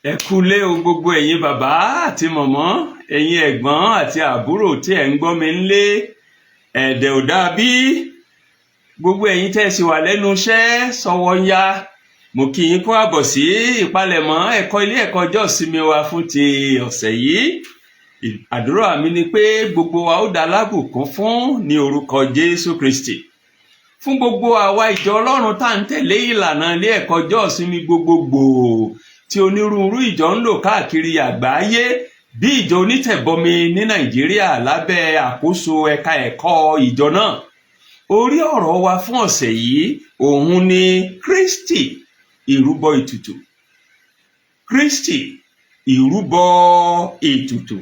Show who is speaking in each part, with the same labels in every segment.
Speaker 1: Ẹ kúlé o, gbogbo ẹ̀yin bàbá àti mọ̀mọ́, ẹ̀yin ẹ̀gbọ́n àti àbúrò tí ẹ̀ ń gbọ́ mi ńlé. Ẹ̀dẹ̀ ò dáa bí gbogbo ẹ̀yin tẹ́ ẹ sì wà lẹ́nu iṣẹ́ sọ́wọ́ ń yá. Mo kí yín kó àbọ̀ sí ìpalẹ̀mọ́ ẹ̀kọ́ ilé ẹ̀kọ́ ọjọ́ ìsinmi wa fún ti ọ̀sẹ̀ yìí. Àdúrà mi ni pé gbogbo wa ó dá lábùkún fún ní orúkọ Jésù Kristi. Fún gbogbo àwa ìjọ Ọlọ́run tá à ń tẹ̀lé ìlànà ilé ẹ̀kọ́ ọjọ́ ìsinmi gbogbogbò tí onírúurú ìjọ ń lò káàkiri àgbáyé, bí ìjọ onítẹ̀bọmi ní Nàìjíríà lábẹ́ àkóso ẹ̀ka ẹ̀kọ́ ìjọ náà, orí ọ̀rọ̀ wa fún ọ̀sẹ̀ yìí òun ni Kristi ìrúbọ ètùtù. Kristi ìrúbọ ètùtù.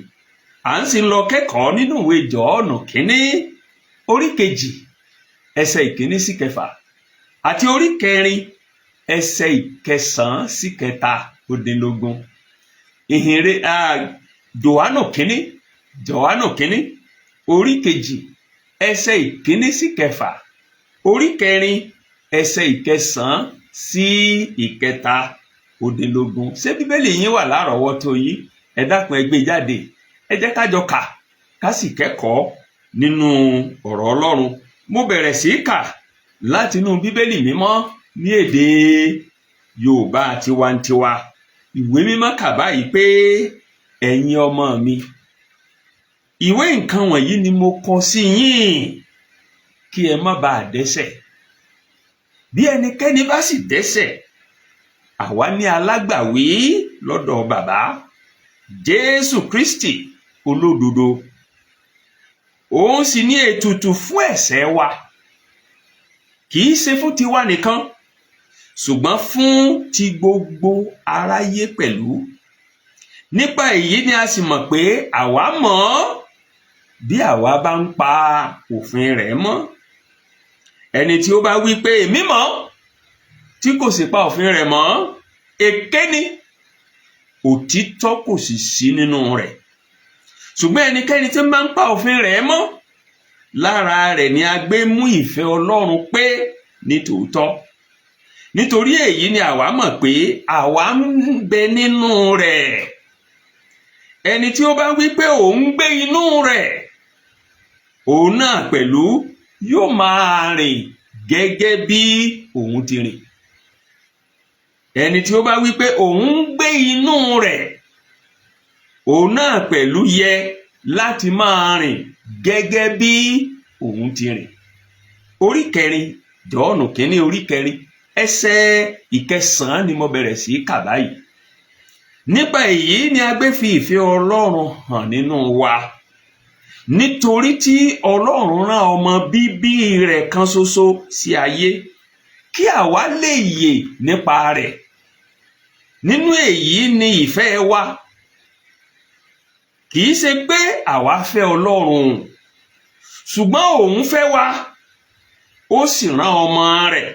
Speaker 1: À ń sì lọ kẹ́kọ̀ọ́ nínú ìwé Jọ́ọ̀nù kínní, orí 2, ẹsẹ̀ 1 sí 6, àti orí 4, ẹsẹ̀ 9 sí 23. Ìhìnre Jòhánù kínní, Jòhánù kínní, orí 2, ẹsẹ̀ 1 sí 6, orí 4, ẹsẹ̀ 9 sí 23. Ṣé Bíbélì yín wà lárọ̀ọ́wọ́tó yín? Ẹ dákun, ẹ gbé jáde, ẹ jẹ́ ká jọ kà, ká sì kẹ́kọ̀ọ́ nínú ọ̀rọ̀ Ọlọ́run. Mo bẹ̀rẹ̀ sí í kà látinú Bíbélì Mímọ́ ní èdè Yorùbá tiwantiwa. Ìwé Mímọ́ kà báyìí pé, "Ẹ̀yin ọmọ mi, ìwé nǹkan wọ̀nyí ni mo kọ sí yín kí ẹ má bàa dẹ́ṣẹ̀. Bí ẹnikẹ́ni bá sì dẹ́ṣẹ̀, àwa ní alágbàwí lọ́dọ̀ Bàbá, Jésù Kristi olódodo. Òun sì ní ètùtù fún ẹ̀ṣẹ̀ wa, kì í ṣe fún tiwa nìkan, ṣùgbọ́n fún ti gbogbo aráyé pẹ̀lú. Nípa èyí ni a sì mọ̀ pé àwa mọ̀ ọ́n, bí àwa bá ń pa òfin rẹ̀ mọ́. Ẹni tí ó bá wí pé, 'Èmi mọ̀ ọ́n,' tí kò sì pa òfin rẹ̀ mọ́, èké ni, òtítọ́ kò sì sí nínú rẹ̀. Ṣùgbọ́n ẹnikẹ́ni tí máa ń pa òfin rẹ̀ mọ́, lára rẹ̀ ni a gbé mú ìfẹ́ Ọlọ́run pé ní tòótọ́. Nítorí èyí ni àwa mọ̀ pé àwa ń bẹ nínú rẹ̀. Ẹni tí ó bá wí pé òun gbé inú rẹ̀, òun náà pẹ̀lú yóò máa rìn gẹ́gẹ́ bí òun ti rìn. Ẹni tí ó bá wí pé òun ń gbé inú rẹ̀, òun náà pẹ̀lú yẹ láti máa rìn gẹ́gẹ́ bí òun ti rìn." Orí 4, Jọ́ọ̀nù kínní, orí 4, ẹsẹ̀ 9 ni mo bẹ̀rẹ̀ sí í kà báyìí. "Nípa èyí ni a gbé fi ìfẹ́ Ọlọ́run hàn nínú wa, nítorí tí Ọlọ́run rán ọmọ bíbí rẹ̀ kan ṣoṣo sí ayé, kí àwa lè yè nípa rẹ̀. Nínú èyí ni ìfẹ́ wa, kì í ṣe pé àwa fẹ́ Ọlọ́run, ṣùgbọ́n òun fẹ́ wa, ó sì rán ọmọ rẹ̀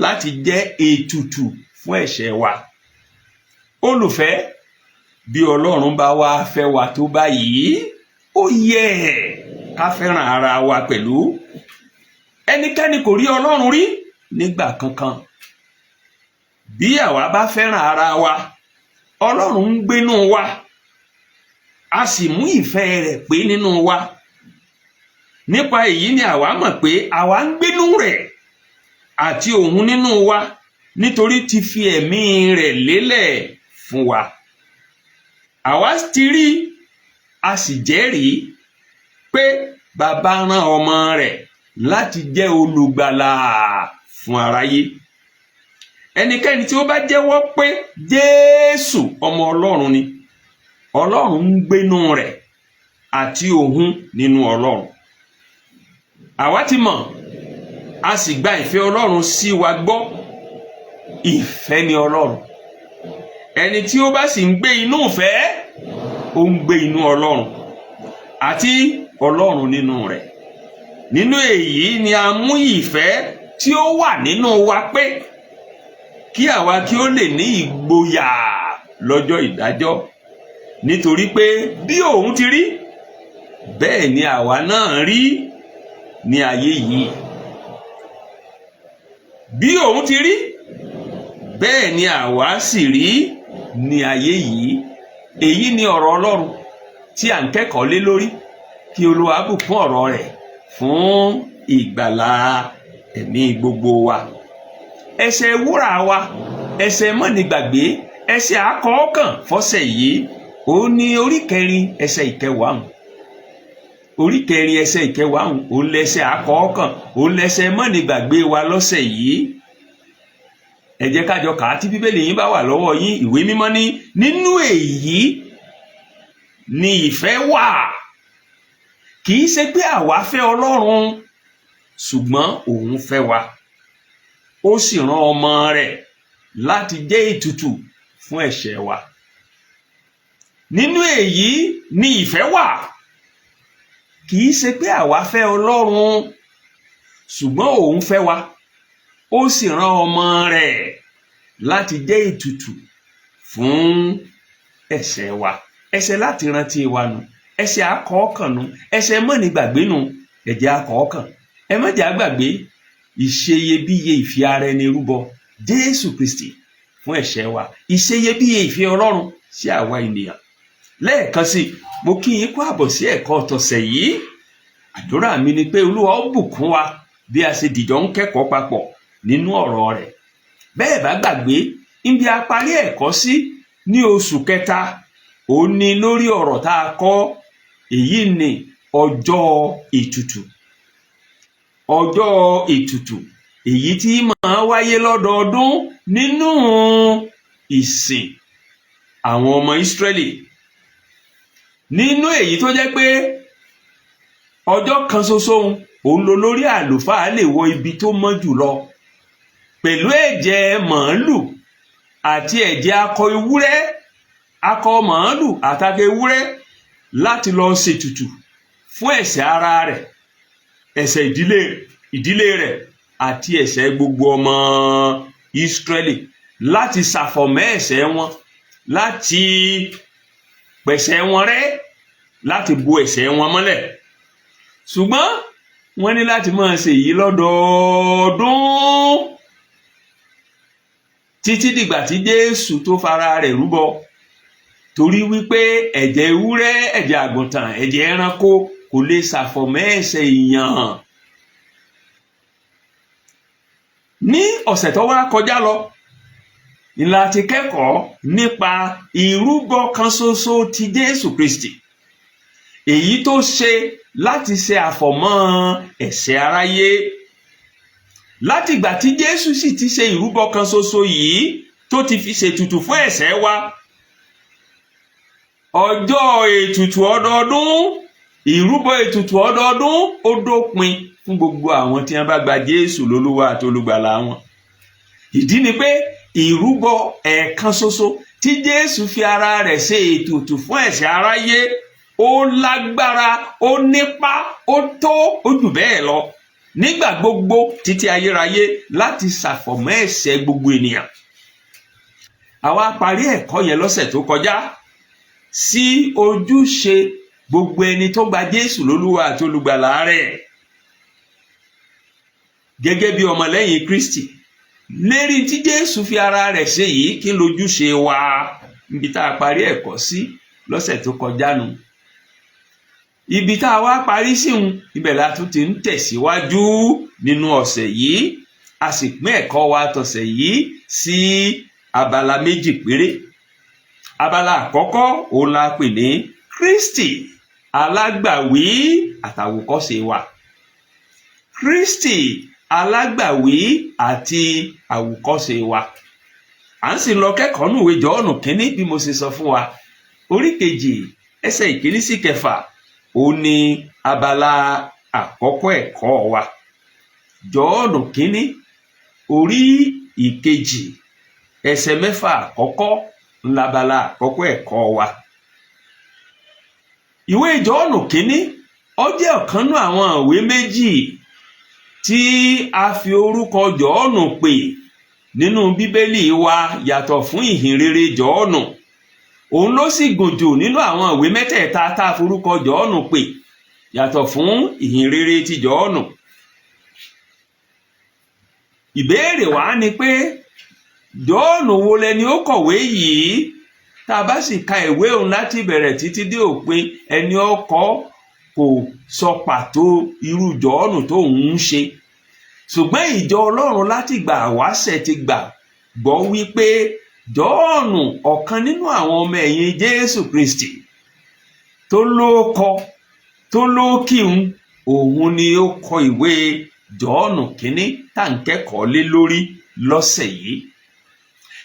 Speaker 1: láti jẹ́ ètùtù fún ẹ̀ṣẹ̀ wa. Olùfẹ́, bí Ọlọ́run bá wá fẹ́ wa tó báyìí, ó yẹ ká fẹ́ràn ara wa pẹ̀lú. Ẹnikẹ́ni kò rí Ọlọ́run rí nígbà kankan. Bí àwa bá fẹ́ràn ara wa, Ọlọ́run ń gbénú wa, a sì mú ìfẹ́ rẹ̀ pé nínú wa. Nípa èyí ni àwa mọ̀ pé àwa ń gbénú rẹ̀ àti òun nínú wa, nítorí ti fi ẹ̀mí rẹ̀ lélẹ̀ fún wa. Àwa ti rí, a sì jẹ́rìí pé Bàbá rán ọmọ rẹ̀ láti jẹ́ olùgbàlà fún aráyé. Ẹnikẹ́ni tí ó bá jẹ́wọ́ pé Jésù ọmọ Ọlọ́run ni, Ọlọ́run ń gbénú rẹ̀ àti òun nínú Ọlọ́run. Àwa ti mọ̀, a sì gba ìfẹ́ Ọlọ́run sí wa gbọ́. Ìfẹ́ ni Ọlọ́run. Ẹni tí ó bá sì ń gbé inú ìfẹ́, ó ń gbé inú Ọlọ́run, àti Ọlọ́run nínú rẹ̀. Nínú èyí ni a mú ìfẹ́ tí ó wà nínú wa pé, kí àwa kí ó lè ní ìgboyà lọ́jọ́ ìdájọ́, nítorí pé bí òun ti rí, bẹ́ẹ̀ ni àwa náà rí ní ayé yìí. Bí òun ti rí, bẹ́ẹ̀ ni àwa sì rí. ní ayé yìí. Èyí ni ọ̀rọ̀ Ọlọ́run tí à ń kẹ́kọ̀ọ́ lé lórí. Kí Olúwa bùkún ọ̀rọ̀ rẹ̀ fún ìgbàlà ẹ̀mí gbogbo wa. Ẹsẹ̀ wúrà wa, ẹsẹ̀ mọ́nigbàgbé, ẹsẹ̀ àkọ́kàn fọ́sẹ̀ yìí, ó ní orí 4 ẹsẹ̀ 10 hùn. Orí 4 ẹsẹ̀ 10 hùn, òun lẹsẹ̀ àkọ́kàn, òun lẹsẹ̀ mọ́nigbàgbé wa lọ́sẹ̀ yìí. Ẹ jẹ́ ká jọ kà á tí Bíbélì yín bá wà lọ́wọ́ yín. Ìwé Mímọ́ ní, "Nínú èyí ni ìfẹ́ wà, kì í ṣe pé àwa fẹ́ Ọlọ́run, ṣùgbọ́n òun fẹ́ wa, ó sì rán ọmọ rẹ̀ láti jẹ́ ètùtù fún ẹ̀ṣẹ̀ wa." Nínú èyí ni ìfẹ́ wà, kì í ṣe pé àwa fẹ́ Ọlọ́run, ṣùgbọ́n òun fẹ́ wa, ó sì rán ọmọ rẹ̀ láti jẹ́ ètùtù fún ẹ̀ṣẹ̀ wa. Ẹsẹ̀ láti rántí wa nù, ẹsẹ̀ akọ̀ọ̀kan nù, ẹsẹ̀ mọ́ni gbàgbé nù. Ẹ̀jẹ̀ akọ̀ọ̀kan, ẹ má jẹ́ àgbàgbé ìṣeyebíye ìfi ara ẹni rúbọ Jésù Kristi fún ẹ̀ṣẹ̀ wa, ìṣeyebíye ìfẹ́ Ọlọ́run sí àwa ènìyàn. Lẹ́ẹ̀kan sí, mo kí yín kó àbọ̀ sí ẹ̀kọ́ tọ̀sẹ̀ yìí. Àdúrà mi ni pé Olúwa ó bùkún wa bí a ṣe dìjọ ń kẹ́kọ̀ọ́ papọ̀ nínú ọ̀rọ̀ rẹ̀. Bẹ́ẹ̀ bá gbàgbé, níbi a parí ẹ̀kọ́ sí ní oṣù kẹta, ó ní lórí ọ̀rọ̀ tá a kọ́, èyí ni ọjọ́ ètùtù. Ọjọ́ ètùtù èyí tí máa wáyé lọ́dọọdún nínú ìsìn àwọn ọmọ Ísírẹ́lì, nínú èyí tó jẹ́ pé ọjọ́ kan ṣoṣo òun ló lórí àlùfáà lè wọ ibi tó mọ́ jùlọ pẹ̀lú ẹ̀jẹ̀ màálù àti ẹ̀jẹ̀ akọ ewúrẹ́, akọ màálù àtàkọ ewúrẹ́, láti lọ ṣètùtù fún ẹ̀ṣẹ̀ ara rẹ̀, ẹ̀ṣẹ̀ ìdílé rẹ̀ àti ẹ̀ṣẹ̀ gbogbo ọmọ Ísírẹ́lì, láti ṣàfọ̀mọ́ ẹ̀ṣẹ̀ wọn, láti pẹ̀ṣẹ̀ wọn rẹ́, láti bo ẹ̀ṣẹ̀ wọn mọ́lẹ̀. Ṣùgbọ́n wọ́n ní láti máa ṣe èyí lọ́dọọdún títí dìgbà tí Jésù tó fara rẹ̀ rúbọ, torí wípé ẹ̀jẹ̀ ewúrẹ́, ẹ̀jẹ̀ àgùntàn, ẹ̀jẹ̀ ẹranko kò lè ṣàfọ̀mọ́ ẹ̀ṣẹ̀ èèyàn. Ní ọ̀sẹ̀ tó wá kọjá lọ la ti kẹ́kọ̀ọ́ nípa ìrúbọ kan ṣoṣo ti Jésù Kristi, èyí tó ṣe láti ṣe àfọ̀mọ́ ẹ̀ṣẹ̀ aráyé. Látìgbà tí Jésù sì ti ṣe ìrúbọ kan ṣoṣo yìí tó ti fi ṣètùtù fún ẹ̀ṣẹ̀ wa, ọjọ́ ètùtù ọdọọdún, ìrúbọ ètùtù ọdọọdún, ó dópin fún gbogbo àwọn tí wọ́n bá gba Jésù lólúwa àti olùgbàlà wọn. Ìdí ni pé ìrúbọ ẹ̀ẹ̀kan ṣoṣo tí Jésù fi ara rẹ̀ ṣe ètùtù fún ẹ̀ṣẹ̀ aráyé, ó lágbára, ó nípa, ó tó, ó jù bẹ́ẹ̀ lọ nígbà gbogbo títí ayérayé láti ṣàfọ̀mọ́ ẹ̀ṣẹ̀ gbogbo ènìyàn. Àwa parí ẹ̀kọ́ yẹn lọ́sẹ̀ tó kọjá sí ojúṣe gbogbo ẹni tó gba Jésù lólúwa àti olùgbàlà rẹ̀ gẹ́gẹ́ bí ọmọlẹ́yìn Kristi. Lérí tí Jésù fi ara rẹ̀ ṣe yìí, kí lójúṣe wa? Níbi tá a parí ẹ̀kọ́ sí lọ́sẹ̀ tó kọjá nu. Ibi tá a wá parí síhun, ibẹ̀ la tún ti ń tẹ̀síwájú nínú ọ̀sẹ̀ yìí. A sì pín ẹ̀kọ́ wa tọ̀sẹ̀ yìí sí abala méjì péré. Abala àkọ́kọ́, òun la pè ní Kristi alágbàwí àtàwòkọ́ṣe wa. Kristi alágbàwí àti àwòkọ́ṣe wa. À ń sì lọ kẹ́kọ̀ọ́ nùwé Jọ́ọ̀nù kínní, bí mo ṣe sọ fún wa, orí 2 ẹsẹ̀ 1 sí 6, òun ni abala àkọ́kọ́ ẹ̀kọ́ wa. Jọ́ọ̀nù kínní orí 2 ẹsẹ̀ 6 àkọ́kọ́ ńlábala àkọ́kọ́ ẹ̀kọ́ wa. Ìwé Jọ́ọ̀nù kínní, ó jẹ́ ọ̀kan nú àwọn ìwé méjì tí a fi orúkọ Jọ́ọ̀nù pè nínú Bíbélì wa, yàtọ̀ fún ìhìnrere Jọ́ọ̀nù. Òun ló sì gùn jù nínú àwọn ìwé mẹ́tẹ̀ẹ̀ta tá a forúkọ Jọ́ọ̀nù pè, yàtọ̀ fún ìhìnrere ti Jọ́ọ̀nù. Ìbéèrè wa ni pé, Jọ́ọ̀nù wo lẹni ó kọ̀wé yìí? Tá a bá sì ka ìwé òun láti ìbẹ̀rẹ̀ títí dé òpin, ẹni ó kọ kò sọ pàtó irú Jọ́ọ̀nù tó ń ṣe. Ṣùgbọ́n ìjọ Ọlọ́run láti gbà wáṣẹ̀ ti gbà gbọ́ wípé Jọ́ọ̀nù, ọ̀kan nínú àwọn ọmọ ẹ̀yìn Jésù Kristi tó lóókọ tó lóókìún, òun ni ó kọ ìwé Jọ́ọ̀nù kínní tá à ń kẹ́kọ̀ọ́ lé lórí lọ́sẹ̀ yìí.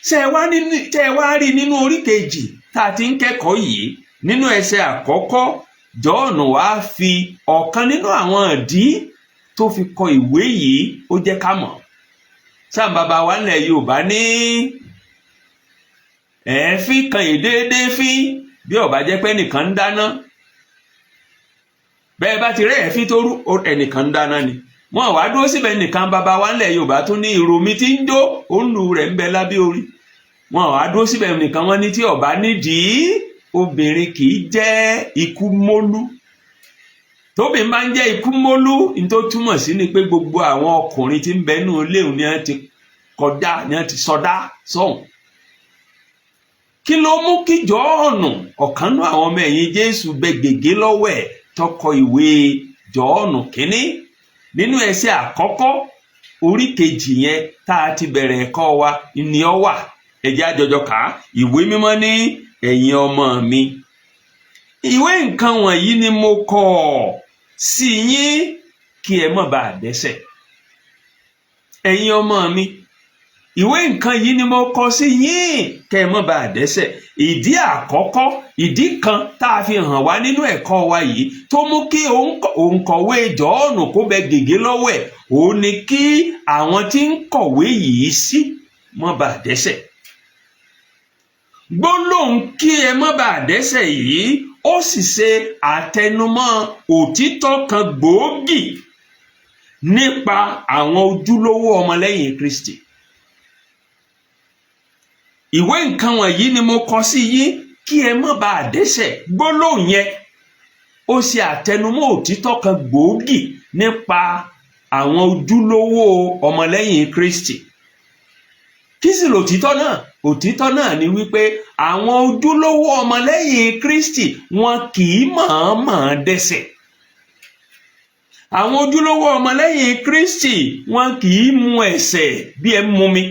Speaker 1: Ṣé ẹ wá rí nínú orí kejì tá a ti ń kẹ́kọ̀ọ́ yìí, nínú ẹsẹ̀ àkọ́kọ́, Jọ́ọ̀nù wá fi ọ̀kan nínú àwọn ìdí tó fi kọ ìwé yìí, ó jẹ́ ká mọ̀. Sáà bàbá wa nílẹ̀ Yorùbá ní ẹ̀ẹ́fín kan èdèédé fín bí ó bá jẹ́ pé ẹnìkan ń dáná. Bẹ́ẹ̀ bá ti rí ẹ̀ẹ́fín tó rú, ẹnìkan ń dáná ni. Wọn wá dúró síbẹ̀ nìkan. Bàbá wa nílẹ̀ Yorùbá tún ní ìròmí tí ń jó òǹlù rẹ̀ ń bẹ lábẹ́ orí. Wọn wá dúró síbẹ̀ nìkan. Wọn ní tí ó bá nídìí, obìnrin kì í jẹ́ ikú mólú. Tóbi máa ń jẹ́ ikú mólú, ní tó túmọ̀ sí ni pé gbogbo àwọn ọkùnrin tí ń bẹ nínú ilé òun ni wọ́n ti kọjá, ni wọ́n ti sọdá sọ́hùn. Kí ló mú kí Jọ́ọ̀nù, ọ̀kan nínú àwọn ọmọ ẹ̀yìn Jésù, bẹ gègé lọ́wọ́ ẹ̀ tó kọ ìwé Jọ́ọ̀nù kínní? Nínú ẹsẹ̀ àkọ́kọ́ orí kejì yẹn tá a ti bẹ̀rẹ̀ ẹ̀kọ́ wa ni ọ wà. Ẹ jẹ́ á jọjọ kà á. Ìwé Mímọ́ ní, "Ẹ̀yin ọmọ mi, ìwé nǹkan wọ̀nyí ni mo kọ sí yín kí ẹ má bàa dẹ́ṣẹ̀." Ẹ̀yin ọmọ mi, ìwé nǹkan yìí ni mo kọ sí yín kẹ́ ẹ má bàa dẹ́ṣẹ̀. Ìdí àkọ́kọ́, ìdí kan tá a fi hàn wá nínú ẹ̀kọ́ wa yìí tó mú kí òǹkọ̀wé Jọ́ọ̀nù kó bẹ gègé lọ́wọ́ ẹ̀, òun ni kí àwọn tí ń kọ̀wé yìí sí má bàa dẹ́ṣẹ̀. Gbólóhùn "kí ẹ má bàa dẹ́ṣẹ̀" yìí, ó sì ṣe àtẹnumọ́ òtítọ́ kan gbòógì nípa àwọn ojúlówó ọmọlẹ́yìn Kristi. "Ìwé nǹkan wọ̀nyí ni mo kọ sí yín kí ẹ má bàa dẹ́ṣẹ̀", gbólóhùn yẹn, ó ṣe àtẹnumọ́ òtítọ́ kan gbòógì nípa àwọn ojúlówó ọmọlẹ́yìn Kristi. Kí sì lòtítọ́ náà? Òtítọ́ náà ni wípé àwọn ojúlówó ọmọlẹ́yìn Kristi, wọn kì í mọ̀ọ́mọ̀ dẹ́ṣẹ̀. Àwọn ojúlówó ọmọlẹ́yìn Kristi, wọn kì í mu ẹ̀ṣẹ̀ bí ẹ ń mumi.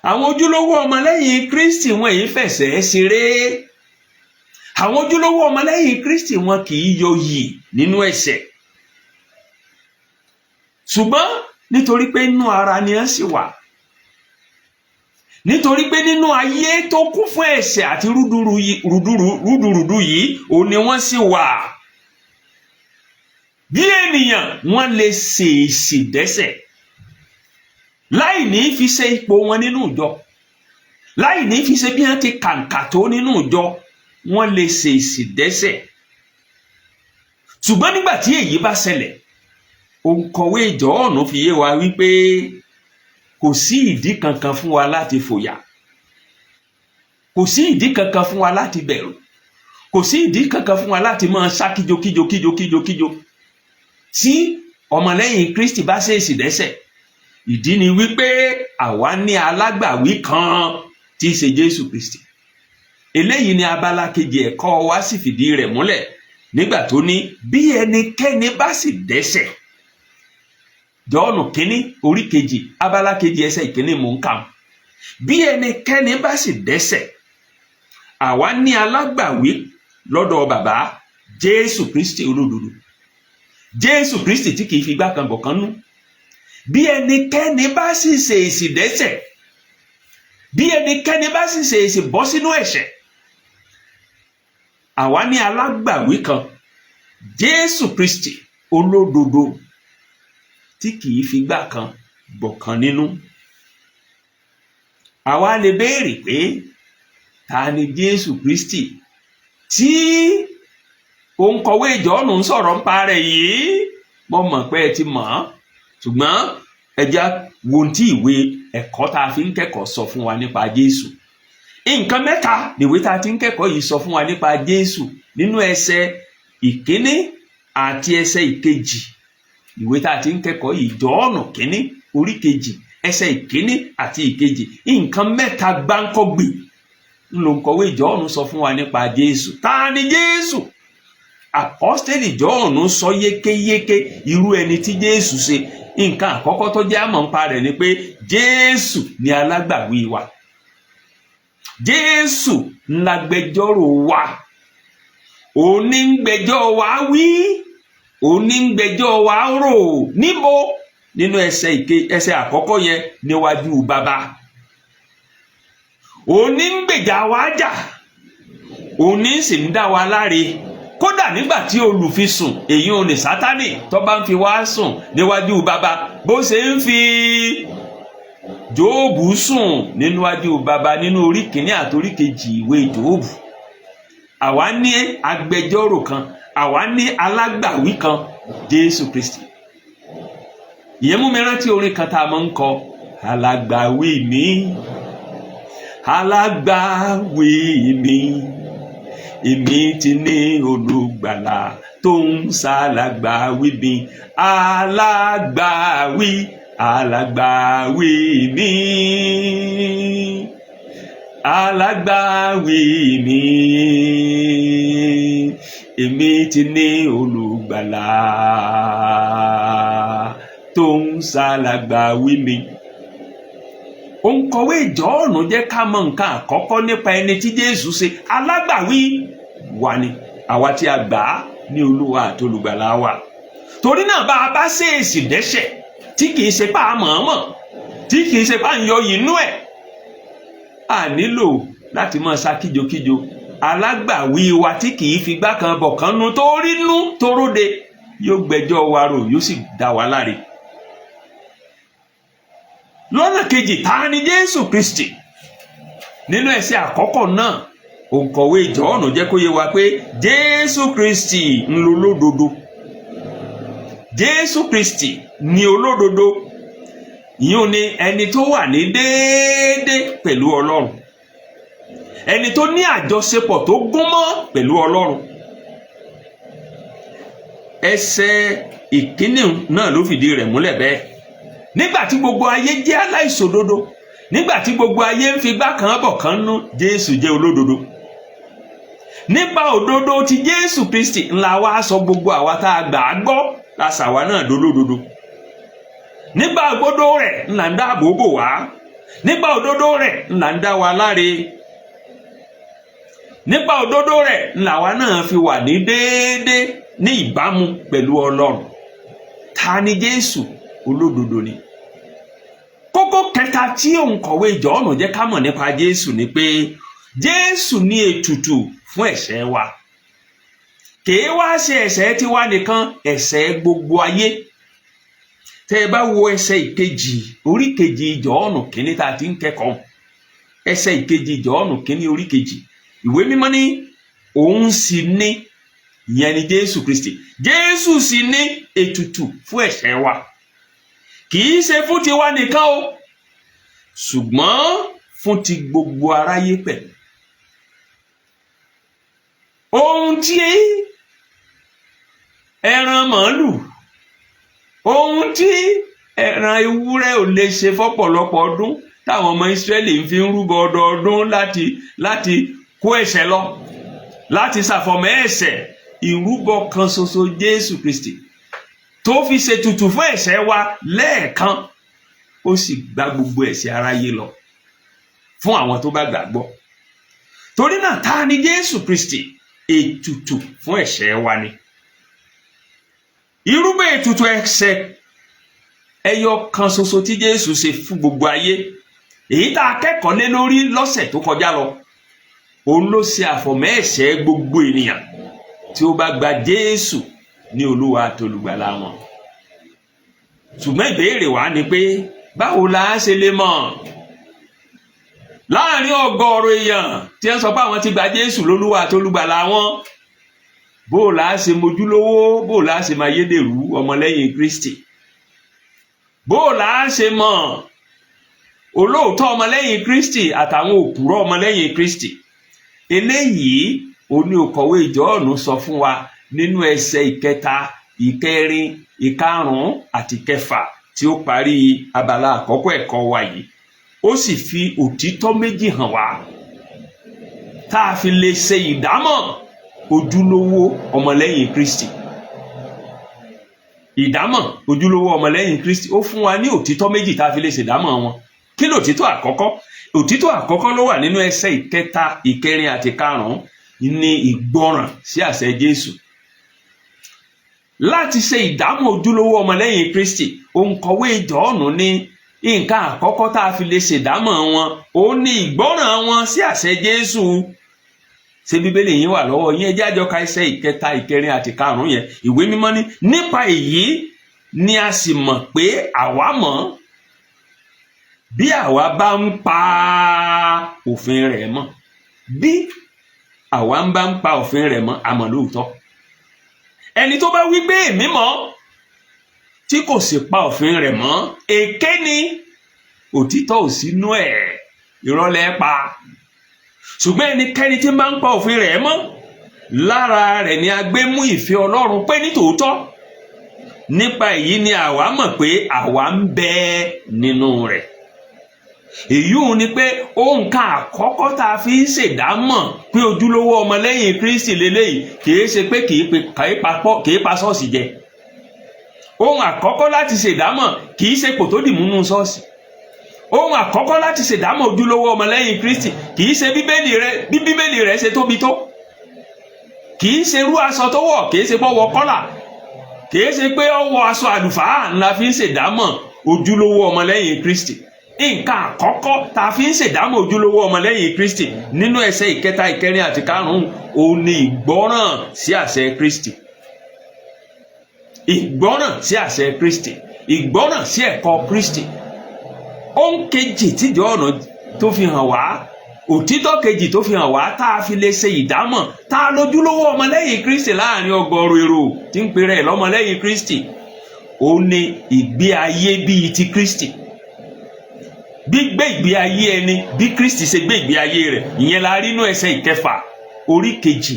Speaker 1: Àwọn ojúlówó ọmọlẹ́yìn Kristi, wọn yìí fẹ̀ṣẹ̀ ṣeré. Àwọn ojúlówó ọmọlẹ́yìn Kristi, wọn kì í yọ yìí nínú ẹ̀ṣẹ̀. Ṣùgbọ́n nítorí pé inú ara ni wọ́n sì wà, nítorí pé nínú ayé tó kún fún ẹ̀ṣẹ̀ àti rúdurùdu yìí òun ni wọ́n sì wà, bí ènìyàn, wọ́n lè ṣèèṣì dẹ́ṣẹ̀ láì ní fi ṣe ipò wọn nínú ìjọ, láì ní fi ṣe bí wọ́n ti kàǹkà tó nínú ìjọ, wọ́n lè ṣèèṣì dẹ́ṣẹ̀. Ṣùgbọ́n nígbà tí èyí bá ṣẹlẹ̀, òǹkọ̀wé Jọ́ọ̀nù fi yé wa wípé kò sí ìdí kankan fún wa láti fòyà, kò sí ìdí kankan fún wa láti bẹ̀rù, kò sí ìdí kankan fún wa láti máa sá kíjo kíjo kíjo kíjo kíjo tí ọmọlẹ́yìn Kristi bá ṣèèṣì dẹ́ṣẹ̀. Ìdí ni wípé àwa ní alágbàwí kan tí í ṣe Jésù Kristi. Eléyìí ni abala kejì ẹ̀kọ́ wa sì fìdí rẹ̀ múlẹ̀ nígbà tó ní bí ẹnikẹ́ni bá sì dẹ́ṣẹ̀. Jọ́ọ̀nù kínní orí kejì, abala kejì, ẹsẹ̀ ìkíní mò ń kà. "Bí ẹnikẹ́ni bá sì dẹ́ṣẹ̀, àwa ní alágbàwí lọ́dọ̀ Bàbá, Jésù Kristi olódodo." Jésù Kristi tí kìí fi igbá kan bọ̀ kan nú. Bí ẹnikẹ́ni bá sì ṣèèṣì dẹ́ṣẹ̀, bí ẹnikẹ́ni bá sì ṣèèṣì bọ́ sínú ẹ̀ṣẹ̀, àwa ní alágbàwí kan, Jésù Kristi olódodo tí kìí fi igbá kan bọ̀ kan nínú. Àwa lè béèrè pé ta ni Jésù Kristi tí òǹkọ̀wé Jọ́ọ̀nù ń sọ̀rọ̀ ń pa rẹ̀ yìí? Mo mọ̀ pé ẹ ti mọ̀ ọ́n, ṣùgbọ́n ẹ já wo ohun tí ìwé ẹ̀kọ́ tá a fi ń kẹ́kọ̀ọ́ sọ fún wa nípa Jésù. Nǹkan mẹ́ta nìwé tá a ti ń kẹ́kọ̀ọ́ yìí sọ fún wa nípa Jésù nínú ẹsẹ̀ ìkíní àti ẹsẹ̀ ìkejì. Ìwé tá a ti ń kẹ́kọ̀ọ́ yìí, Jọ́ọ̀nù kínní orí kejì, ẹsẹ̀ ìkíní àti ìkejì, nǹkan mẹ́ta gbáǹkọ́gbì Ńlọkọ̀wé Jọ́ọ̀nù sọ fún wa nípa Jésù. Ta ni Jésù? Àpọ́stélì Jọ́ọ̀nù sọ yékéyéké irú ẹni tí Jésù ṣe. Nǹkan àkọ́kọ́ tó jẹ́ àmọ̀ nípa rẹ̀ ni pé Jésù ni alágbàwí wa. Jésù ńlágbẹjọ́rò wa. Òní ń gbẹ́jọ́ wa wí, òní ń gbẹ́jọ́ wa rò. Níbo? Nínú ẹsẹ̀ ìke ẹsẹ̀ àkọ́kọ́ yẹn, níwájú Bàbá. Òní ń gbèjà wa jà, òní sì ń dá wa láre. Kódà nígbà tí olùfisùn, èyí ò ní Sátánì, tó bá ń fi wá sùn níwájú Bàbá, bó ṣe ń fi Jóòbù sùn níwájú Bàbá nínú orí kìíní àti orí kejì ìwé Jóòbù, àwa ní agbẹjọ́rò kan, àwa ní alágbàwí kan, Jésù Kristi. Ìyẹn mú mi rántí orin kan tá a máa ń kọ: "Alágbàwí mi, alágbàwí mi, èmi ti ní olùgbàlà tó ń ṣàlágbàwí mi, alágbàwí, alágbàwí mi, alágbàwí mi, èmi ti ní olùgbàlà tó ń ṣàlágbàwí mi." Òǹkọ̀wé Jọ́ọ̀nù jẹ́ ká mọ̀ nǹkan àkọ́kọ́ nípa ẹni tí Jésù ṣe: alágbàwí wa ni, àwa tí a gbà á ní Olúwa àti Olùgbàlà wa. Torí náà, bá a bá ṣèèṣì dẹ́ṣẹ̀, tí kìí ṣe pa àmọ̀ọ́mọ̀, tí kìí ṣe pa ń yọ inú ẹ̀, a nílò láti máa sá kíjokíjo. Alágbàwí wa tí kìí figbá kan bọ̀ kan nu, tó rí nú tó róde, yóò gbẹ́jọ́ wa rò, yóò sì dá wa láre. Lọ́nà kejì, ta ni Jésù Kristi? Nínú ẹsẹ̀ àkọ́kọ́ náà, òǹkọ̀wé Jọ́ọ̀nù jẹ́ kó yé wa pé Jésù Kristi ń lo olódodo. Jésù Kristi ni olódodo. Ìyún ni ẹni tó wà ní déédéé pẹ̀lú Ọlọ́run, ẹni tó ní àjọṣepọ̀ tó gúnmọ́ pẹ̀lú Ọlọ́run. Ẹsẹ̀ ìkíní náà ló fìdí rẹ̀ múlẹ̀ bẹ́ẹ̀. Nígbà tí gbogbo ayé jẹ́ aláìṣòdodo, nígbà tí gbogbo ayé ń figbá kan bọ̀ kan nú, Jésù jẹ́ olódodo. Nípa òdodo ti Jésù Kristi ńlá wa sọ gbogbo àwa tá a gbà á gbọ́, la ṣàwa náà dolódodo. Nípa òdodo rẹ̀ ńlá ń dáàbò bò wá, nípa òdodo rẹ̀ ńlá ń dá wa láre, nípa òdodo rẹ̀ ńlá wa náà fi wà ní déédéé, ní ìbámu pẹ̀lú Ọlọ́run. Ta ni Jésù? Olódodo ni. Kókó kẹta tí òǹkọ̀wé Jọ́ọ̀nù jẹ́ ká mọ̀ nípa Jésù ni pé Jésù ní ètùtù fún ẹ̀ṣẹ̀ wa. Kèé wá ṣe ẹ̀ṣẹ̀ tiwa nìkan, ẹ̀ṣẹ̀ gbogbo ayé. Tẹ́ ẹ bá wo ẹsẹ̀ ìkejì orí kejì Jọ́ọ̀nù kínní tá a ti ń kẹ́kọ̀ọ́, ẹsẹ̀ ìkejì Jọ́ọ̀nù kínní orí kejì, Ìwé Mímọ́ ní òun sì ní, ìyẹn ni Jésù Kristi, Jésù sì ní ètùtù fún ẹ̀ṣẹ̀ wa, kì í ṣe fún tiwa nìkan o, ṣùgbọ́n fún ti gbogbo aráyé pẹ̀lú. Ohun tí ẹran màálù, ohun tí ẹran ewúrẹ́ ò lè ṣe fọ́pọ̀lọpọ̀ ọdún, táwọn ọmọ Ísírẹ́lì ń fi ń rúbọ ọdọọdún láti kó ẹ̀ṣẹ̀ lọ, láti ṣàfọ̀mọ́ ẹ̀ṣẹ̀, ìrúbọ kan ṣoṣo Jésù Kristi tó fi ṣètùtù fún ẹ̀ṣẹ̀ wa lẹ́ẹ̀kan, ó sì gba gbogbo ẹ̀ṣẹ̀ aráyé lọ fún àwọn tó bá gbàgbọ́. Torí náà, ta ni Jésù Kristi? Ètùtù fún ẹ̀ṣẹ̀ wa ni. Irúgbìn ètùtù ẹ̀ṣẹ̀ ẹyọ kan ṣoṣo tí Jésù ṣe fún gbogbo ayé, èyí tá a kẹ́kọ̀ọ́ lé lórí lọ́sẹ̀ tó kọjá lọ, òun ló ṣe àfọ̀mọ́ ẹ̀ṣẹ̀ gbogbo ènìyàn tí ó bá gba Jésù ní Olúwa àtolùgbàlà wọn. Ṣùgbọ́n ìbéèrè wa ni pé, báwo la ṣe lè mọ̀ láàrin ọgọ́rùn èèyàn tí wọ́n sọ pé àwọn ti gba Jésù lólúwa àtolùgbàlà wọn? Bó la ṣe mojúlówó? Bó la ṣe máa yédèrú ọmọlẹ́yìn Kristi? Bó la ṣe mọ̀ olóòótọ́ ọmọlẹ́yìn Kristi àtàwọn òpùrọ́ ọmọlẹ́yìn Kristi? Eléyìí oní òkọ̀wé Jọ́ọ̀nù sọ fún wa nínú ẹsẹ̀ ìkẹta, ìkẹrin, ìkarùn-ún àti ìkẹfà tí ó parí abala àkọ́kọ́ ẹ̀kọ́ wa yìí. Ó sì fi òtítọ́ méjì hàn wá. tá a fi lè ṣe ìdámọ̀ ojúlówó ọmọlẹ́yìn Kristi. Ìdámọ̀ ojúlówó ọmọlẹ́yìn Kristi, ó fún wa ní òtítọ́ méjì tá a fi lè ṣèdámọ̀ wọn. Kí ni òtítọ́ àkọ́kọ́? Òtítọ́ àkọ́kọ́ ló wà nínú ẹsẹ̀ ìkẹta, ìkẹrin àti karùn-ún, ní ìgbọràn sí àṣẹ Jésù. Láti ṣe ìdámọ̀ ojúlówó ọmọlẹ́yìn Kristi, òǹkọ̀wé Jọ́ọ̀nù ní nǹkan àkọ́kọ́ tá a fi lè ṣèdámọ̀ wọn, ó ní ìgbọràn wọn sí àṣẹ Jésù. Ṣé Bíbélì yín wà lọ́wọ́ yín? Ẹ jẹ́ àjọ ka ẹsẹ̀ ìkẹta, ìkẹrin àti karùn-ún yẹn. Ìwé Mímọ́ ní, nípa èyí ni a sì mọ̀ pé àwa mọ̀, bí àwa bá ń pa òfin rẹ̀ mọ́. Bí àwa ń bá ń pa òfin rẹ̀ mọ́, àmọ́ lóòótọ́. Ẹni tó bá wí pé èmi mọ̀, tí kò sì pa òfin rẹ̀ mọ́, èké ni, òtítọ́ ò sínú ẹ̀, irọ́ lẹ́ pa. Ṣùgbọ́n ẹnikẹ́ni tí máa ń pa òfin rẹ̀ mọ́, lára rẹ̀ ni a gbé mú ìfẹ́ Ọlọ́run pé ní tòótọ́. Nípa èyí ni àwa mọ̀ pé àwa ń bẹ nínú rẹ̀. Èyí ò ní pé ohun kan àkọ́kọ́ tá a fi ń ṣèdámọ̀ pé ojúlówó ọmọlẹ́yìn Kristi lélẹ́yìí, kìí ṣe pé kìí pa ṣọ́ọ̀ṣì jẹ. Ohun àkọ́kọ́ láti ṣèdámọ̀ kìí ṣe kò tó dì múnú ṣọ́ọ̀ṣì. Ohun àkọ́kọ́ láti ṣèdámọ̀ ojúlówó ọmọlẹ́yìn Kristi kìí ṣe Bíbélì rẹ, bí Bíbélì rẹ ṣe tóbi tó, kìí ṣe irú aṣọ tó wọ̀, kìí ṣe bọ́wọ́ kọ́là, kìí ṣe pé ó wọ aṣọ àlùfáà ńlá fi ń ṣèdámọ̀ ojúlówó ọmọlẹ́yìn Kristi. Nǹkan àkọ́kọ́ tá a fi ń ṣèdámọ̀ ojúlówó ọmọlẹ́yìn Kristi nínú ẹsẹ̀ ìkẹta, ìkẹrin àti karùn-ún, òun ni ìgbọ́ràn sí àṣẹ Kristi, ìgbọ́ràn sí àṣẹ Kristi, ìgbọ́ràn sí ẹ̀kọ́ Kristi. Ohun kejì tíjọ́ ọ̀nà tó fi hàn wá, òtítọ́ kejì tó fi hàn wá tá a fi lè ṣe ìdámọ̀ tá a lójúlówó ọmọlẹ́yìn Kristi láàrin ọgọ́rùn èrò tí ń pèrè lọ́mọlẹ́yìn Kristi, òun ni ìgbé ayé bíi ti Kristi, gbígbé ìgbé ayé ẹni bí Kristi ṣe gbé ìgbé ayé rẹ̀. Ìyẹn la rí inú ẹsẹ̀ ìkẹfà orí kejì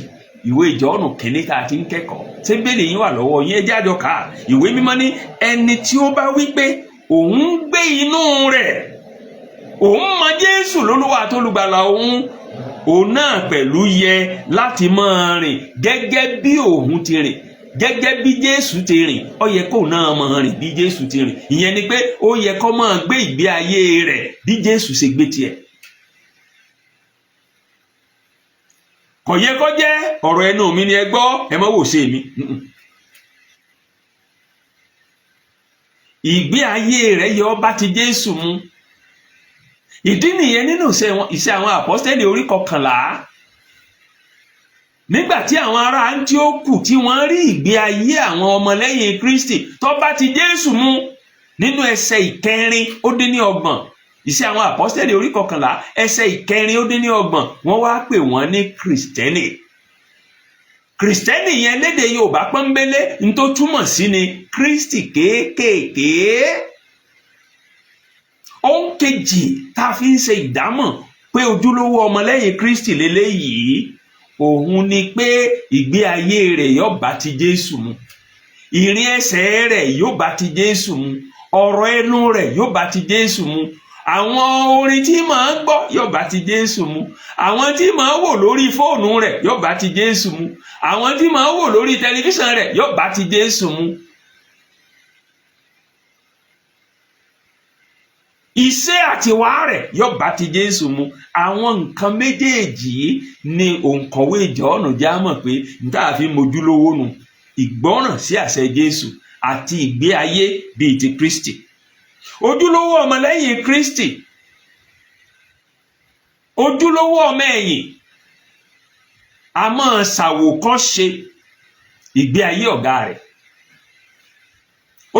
Speaker 1: ìwé Jọ́ọ̀nù kìíní tá a ti ń kẹ́kọ̀ọ́. Ṣé Bíbélì yín wà lọ́wọ́ yín? Ẹ jẹ́ àjọ kà á. Ìwé Mímọ́ ní, ẹni tí ó bá wí pé òun ń gbé inú rẹ̀, òun mọ Jésù lólúwa àtolùgbàlà òun, òun náà pẹ̀lú yẹ láti máa rìn gẹ́gẹ́ bí òun ti rìn, gẹ́gẹ́ bí Jésù ti rìn. Ó yẹ kóun náà máa rìn bí Jésù ti rìn. Ìyẹn ni pé ó yẹ kó máa gbé ìgbé ayé rẹ̀ bí Jésù ṣe gbé tiẹ̀. Kò yẹ kó jẹ́ ọ̀rọ̀ ẹnu mi ni ẹ gbọ́, ẹ má wò ṣe mi. Ìgbé ayé rẹ̀ yẹ ó bá ti Jésù mu. Ìdí nìyẹn nínú Iṣẹ́ àwọn Àpọ́stélì orí 11, nígbà tí àwọn ará Áńtíókù tí wọ́n rí ìgbé ayé àwọn ọmọlẹ́yìn Kristi tó bá ti Jésù mu, nínú ẹsẹ̀ 34, Iṣẹ́ àwọn Àpọ́stélì orí 11 ẹsẹ̀ 34, wọ́n wá pè wọ́n ní Kìrìsìtẹ́nì. Kìrìsìtẹ́nì yẹn lédè Yorùbá pọ́nbélé, ní tó túmọ̀ sí ni Kristi kéékèèké. Ohun kejì tá a fi ń ṣe ìdámọ̀ pé ojúlówó ọmọlẹ́yìn Kristi lélẹ́yìí, òun ni pé ìgbé ayé rẹ̀ yóò bá ti Jésù mu, ìrìn ẹsẹ̀ rẹ̀ yóò bá ti Jésù mu, ọ̀rọ̀ ẹnu rẹ̀ yóò bá ti Jésù mu, àwọn orin tí màá gbọ́ yóò bá ti Jésù mu, àwọn tí màá wò lórí fóònù rẹ̀ yóò bá ti Jésù mu, àwọn tí màá wò lórí tẹlifíṣàn rẹ̀ yóò bá ti Jésù mu. Iṣẹ́ àtiwá rẹ̀ yóò bá ti Jésù mu. Àwọn nǹkan méjèèjì yìí ni òǹkọ̀wé Jọ́ọ̀nù já mọ̀ pé níta fi mojúlówó nu: ìgbọ́ràn sí àṣẹ Jésù àti ìgbé ayé bíi ti Kristi. Ojúlówó ọmọlẹ́yìn Kristi, ojúlówó ọmọ ẹ̀yìn, a máa ṣàwòkọ́ṣe ìgbé ayé ọ̀gá rẹ̀.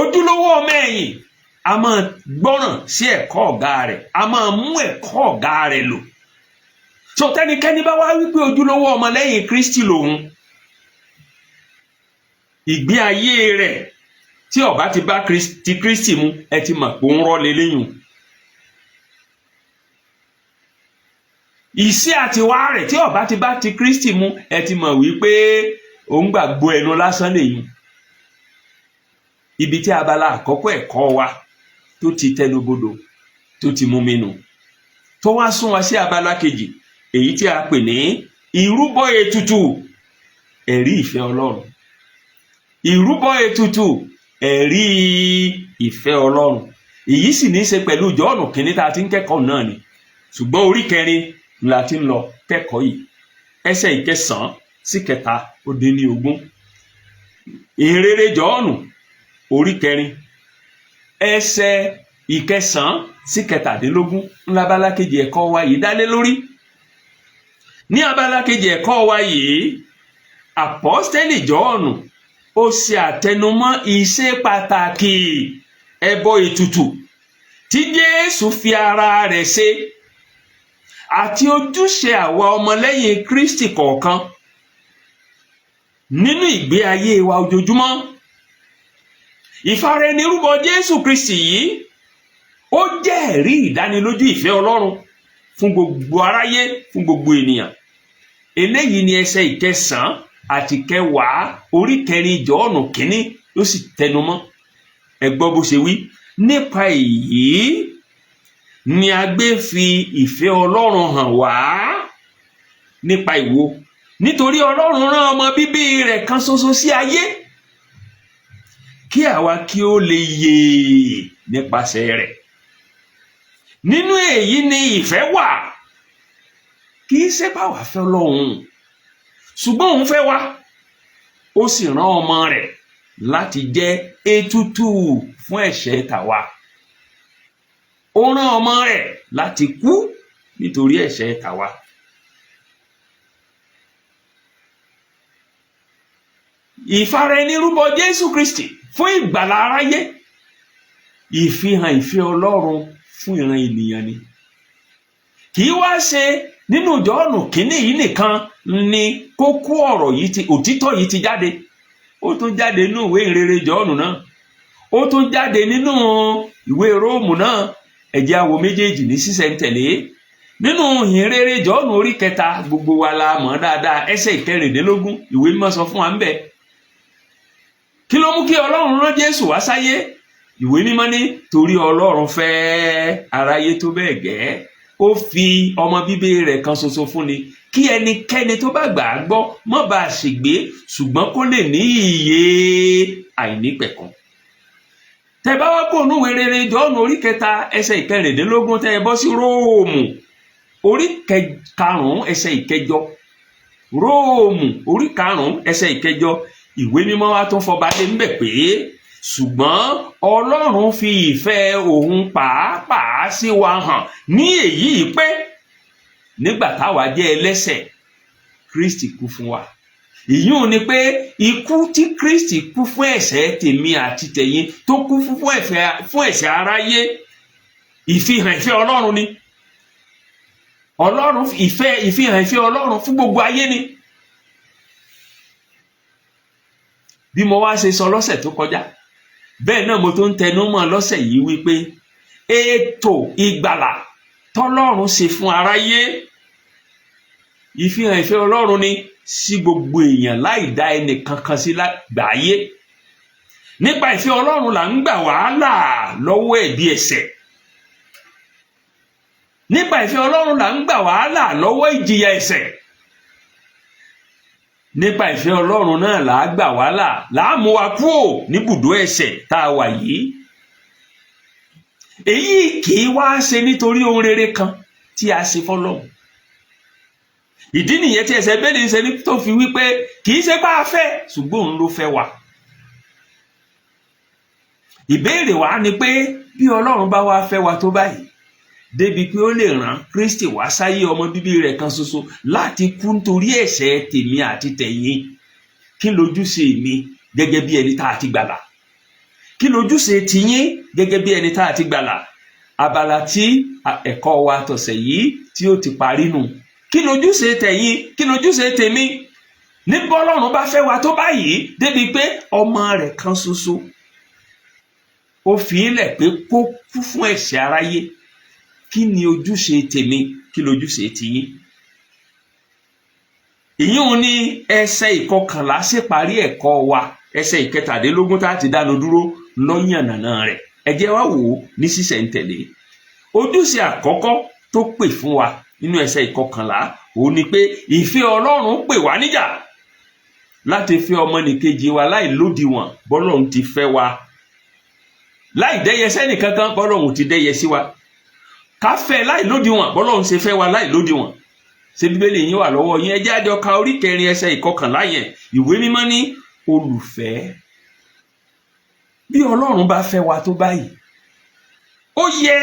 Speaker 1: Ojúlówó ọmọ ẹ̀yìn a máa gbọ́ràn sí ẹ̀kọ́ ọ̀gá rẹ̀, a máa mú ẹ̀kọ́ ọ̀gá rẹ̀ lò. So tẹ́nikẹ́ni bá wá wípé ojúlówó ọmọlẹ́yìn Kristi lòun, ìgbé ayé rẹ̀ tí ó bá ti bá ti Kristi mu, ẹ ti mọ̀ pé ó ń rọ́ leléyùn. Ìṣe àtiwá rẹ̀ tí ó bá ti bá ti Kristi mu, ẹ ti mọ̀ wípé òun gbàgbọ́ ẹnu lásán lèyùn. Ibi tí abala àkọ́kọ́ ẹ̀kọ́ wa tó ti tẹnubodò tó ti mú mi nù, tó wá sún wa sí abala kejì Èyí tí a pè ní ìrúbọ ètùtù ẹ̀rí ìfẹ́ Ọlọ́run. Ìrúbọ ètùtù ẹ̀rí ìfẹ́ Ọlọ́run, èyí sì ní í ṣe pẹ̀lú Jọ́ọ̀nù kìíní tá a ti ń kẹ́kọ̀ọ́ náà ni, ṣùgbọ́n orí kẹrin la ti ń lọ kẹ́kọ̀ọ́ yìí, ẹsẹ̀ 9 sí 23. Ìhìnrere Jọ́ọ̀nù orí kẹrin, ẹsẹ̀ 9 sí 17 ńlá abala kejì ẹ̀kọ́ wa yìí dálé lórí. Ní abala kejì ẹ̀kọ́ wa yìí, àpọ́stẹ́lì Jọ́ọ̀nù ó ṣe àtẹnumọ́ iṣẹ́ pàtàkì ẹbọ ètùtù tí Jésù fi ara rẹ̀ ṣe àti ojúṣe àwa ọmọlẹ́yìn Kristi kọ̀ọ̀kan nínú ìgbé ayé wa ojoojúmọ́. Ìfaraẹnirúbọ Jésù Kristi yìí, ó jẹ́ ẹ̀rí ìdánilójú ìfẹ́ Ọlọ́run fún gbogbo aráyé, fún gbogbo ènìyàn. Eléyìí ni ẹsẹ̀ 9 àti 10 orí kẹrin Jọ́ọ̀nù kínní ló sì tẹnumọ́. Ẹ gbọ́ bó ṣe wí: "Nípa èyí ni a gbé fi ìfẹ́ Ọlọ́run hàn wá." Nípa ìwo? Nítorí Ọlọ́run rán ọmọ bíbí rẹ̀ kan ṣoṣo sí ayé, kí àwa kí ó lè yè nípasẹ̀ rẹ̀. Nínú èyí ni ìfẹ́ wà. Kì í ṣe báwa fẹ́ Ọlọ́run, ṣùgbọ́n òun fẹ́ wa, ó sì rán ọmọ rẹ̀ láti jẹ́ ètùtù fún ẹ̀ṣẹ̀ tàwa. Ó rán ọmọ rẹ̀ láti kú nítorí ẹ̀ṣẹ̀ tàwa. Ìfaraẹnirúbọ Jésù Kristi fún ìgbàlà aráyé, ìfihàn ìfẹ́ Ọlọ́run fún ìran ènìyàn ni. Kì í wá ṣe nínú Jọ́ọ̀nù kínní yìí nìkan ni kókó ọ̀rọ̀ yìí ti, òtítọ́ yìí ti jáde. Ó tún jáde nínú ìwé ìrere Jọ́ọ̀nù náà, ó tún jáde nínú ìwé Róòmù náà. Ẹ jẹ́ á wo méjèèjì ní sísẹ̀ntẹ̀lé. Nínú ìhìnrere Jọ́ọ̀nù orí kẹta, gbogbo wa la mọ̀ dáadáa, ẹsẹ̀ 16, ìwé mímọ́ sọ fún wa ń bẹ̀. Kí ló mú kí Ọlọ́run rán Jésù wá sáyé? Ìwé mímọ́ ní torí Ọlọ́run fẹ́ aráyé tó bẹ́ẹ̀ gẹ́, ó fi ọmọ bíbí rẹ̀ kan ṣoṣo fún ni, kí ẹnikẹ́ni tó bá gbà á gbọ́ má bàa ṣègbé, ṣùgbọ́n kó lè ní ìyè àìnípẹ̀kun. Tẹ́ bá wá kó nínú ìwé rere Jọ́ọ̀nù orí kẹta, ẹsẹ̀ 16, tẹ́ ẹ bọ́ sí Róòmù orí 5, ẹsẹ̀ 8, Róòmù orí 5, ẹsẹ̀ 8, ìwé mímọ́ wa tún fọba lé ń bẹ̀ pé ṣùgbọ́n Ọlọ́run fi ìfẹ́ òun pàápàá sí wa hàn ní èyí pé nígbà táwa jẹ́ ẹlẹ́ṣẹ̀, Kristi kú fún wa. Ìyún ni pé ikú tí Kristi kú fún ẹ̀ṣẹ̀ tèmi àti tẹ̀yin, tó kú fún ẹ̀ṣẹ̀ aráyé, ìfihàn ìfẹ́ Ọlọ́run ni. Ọlọ́run ìfẹ́, ìfihàn ìfẹ́ Ọlọ́run fún gbogbo ayé ni. Bí mo wá ṣe sọ lọ́sẹ̀ tó kọjá, bẹ́ẹ̀ náà mo tó ń tẹnu mọ́ lọ́sẹ̀ yìí wípé ètò ìgbàlà tọ́lọ́run ṣe fún aráyé, ìfihàn ìfẹ́ Ọlọ́run ni sí gbogbo èèyàn láì dá ẹnì kankan sí lágbàáyé. Nípa ìfẹ́ Ọlọ́run là ń gbà wàhálà lọ́wọ́ ẹ̀bi ẹ̀ṣẹ̀. Nípa ìfẹ́ Ọlọ́run là ń gbà wàhálà lọ́wọ́ ìjìyà ẹ̀ṣẹ̀. Nípa ìfẹ́ Ọlọ́run náà là á gbà wàhálà, là á mú wa kúò níbùdó ẹ̀ṣẹ̀ tá a wà yìí. Èyí kì í wá ṣe nítorí ohun rere kan tí a ṣe fọ́lọ́run. Ìdí nìyẹn tí ẹsẹ̀ bẹ́ẹ̀ ní ṣe ní tó fi wípé kì í ṣe bá a fẹ́, ṣùgbọ́n òun ló fẹ́ wa. Ìbéèrè wa ni pé bí Ọlọ́run bá wá fẹ́ wa tó báyìí, débi pé ó lè rán Kristi wá sáyé, ọmọ bíbí rẹ̀ kan ṣoṣo, láti kú nítorí ẹ̀ṣẹ̀ tèmi àti tẹ̀yin, kí lójúṣe mi gẹ́gẹ́ bí ẹni tá a ti gbàlà? Kí lójúṣe tiyín gẹ́gẹ́ bí ẹni tá a ti gbàlà? Abala tí ẹ̀kọ́ wa tọ̀sẹ̀ yìí tí ó ti parí nù. Kí lójúṣe tẹ̀yin? Kí lójúṣe tèmi? Ní bọ́lọ́run bá fẹ́ wa tó báyìí, débi pé ọmọ rẹ̀ kan ṣoṣo ó fi ilẹ̀ pé kó kú fún ẹ̀ṣẹ̀ aráyé, kí ni ojúṣe tèmi? Kí lójúṣe tiyín? Ìyún ní ẹsẹ̀ 11 ṣèparí ẹ̀kọ́ wa. Ẹsẹ̀ 17 tá a ti dánu dúró lọ́yànnàná rẹ̀. Ẹ jẹ́ wá wò ó ní sísẹ̀ntẹ̀lé. Ojúṣe àkọ́kọ́ tó pè fún wa nínú ẹsẹ̀ 11, òun ni pé ìfẹ́ Ọlọ́run pè wá níjà láti fẹ́ ọmọnìkejì wa láì lódiwọ̀n bọ́lọ́run ti fẹ́ wa, láì dẹ́yẹ sẹ́nì kankan bọ́lọ́run ti dẹ́yẹ sí wa. Ká fẹ́ láì lódiwọ̀n bọ́lọ́run ṣe fẹ́ wa láì lódiwọ̀n. Ṣé Bíbélì yín wà lọ́wọ́ yín? Ẹ jẹ́ á jọ ka orí 4 ẹsẹ̀ 11 yẹn. Ìwé Mímọ́ ní, olùfẹ́, bí Ọlọ́run bá fẹ́ wa tó báyìí, ó yẹ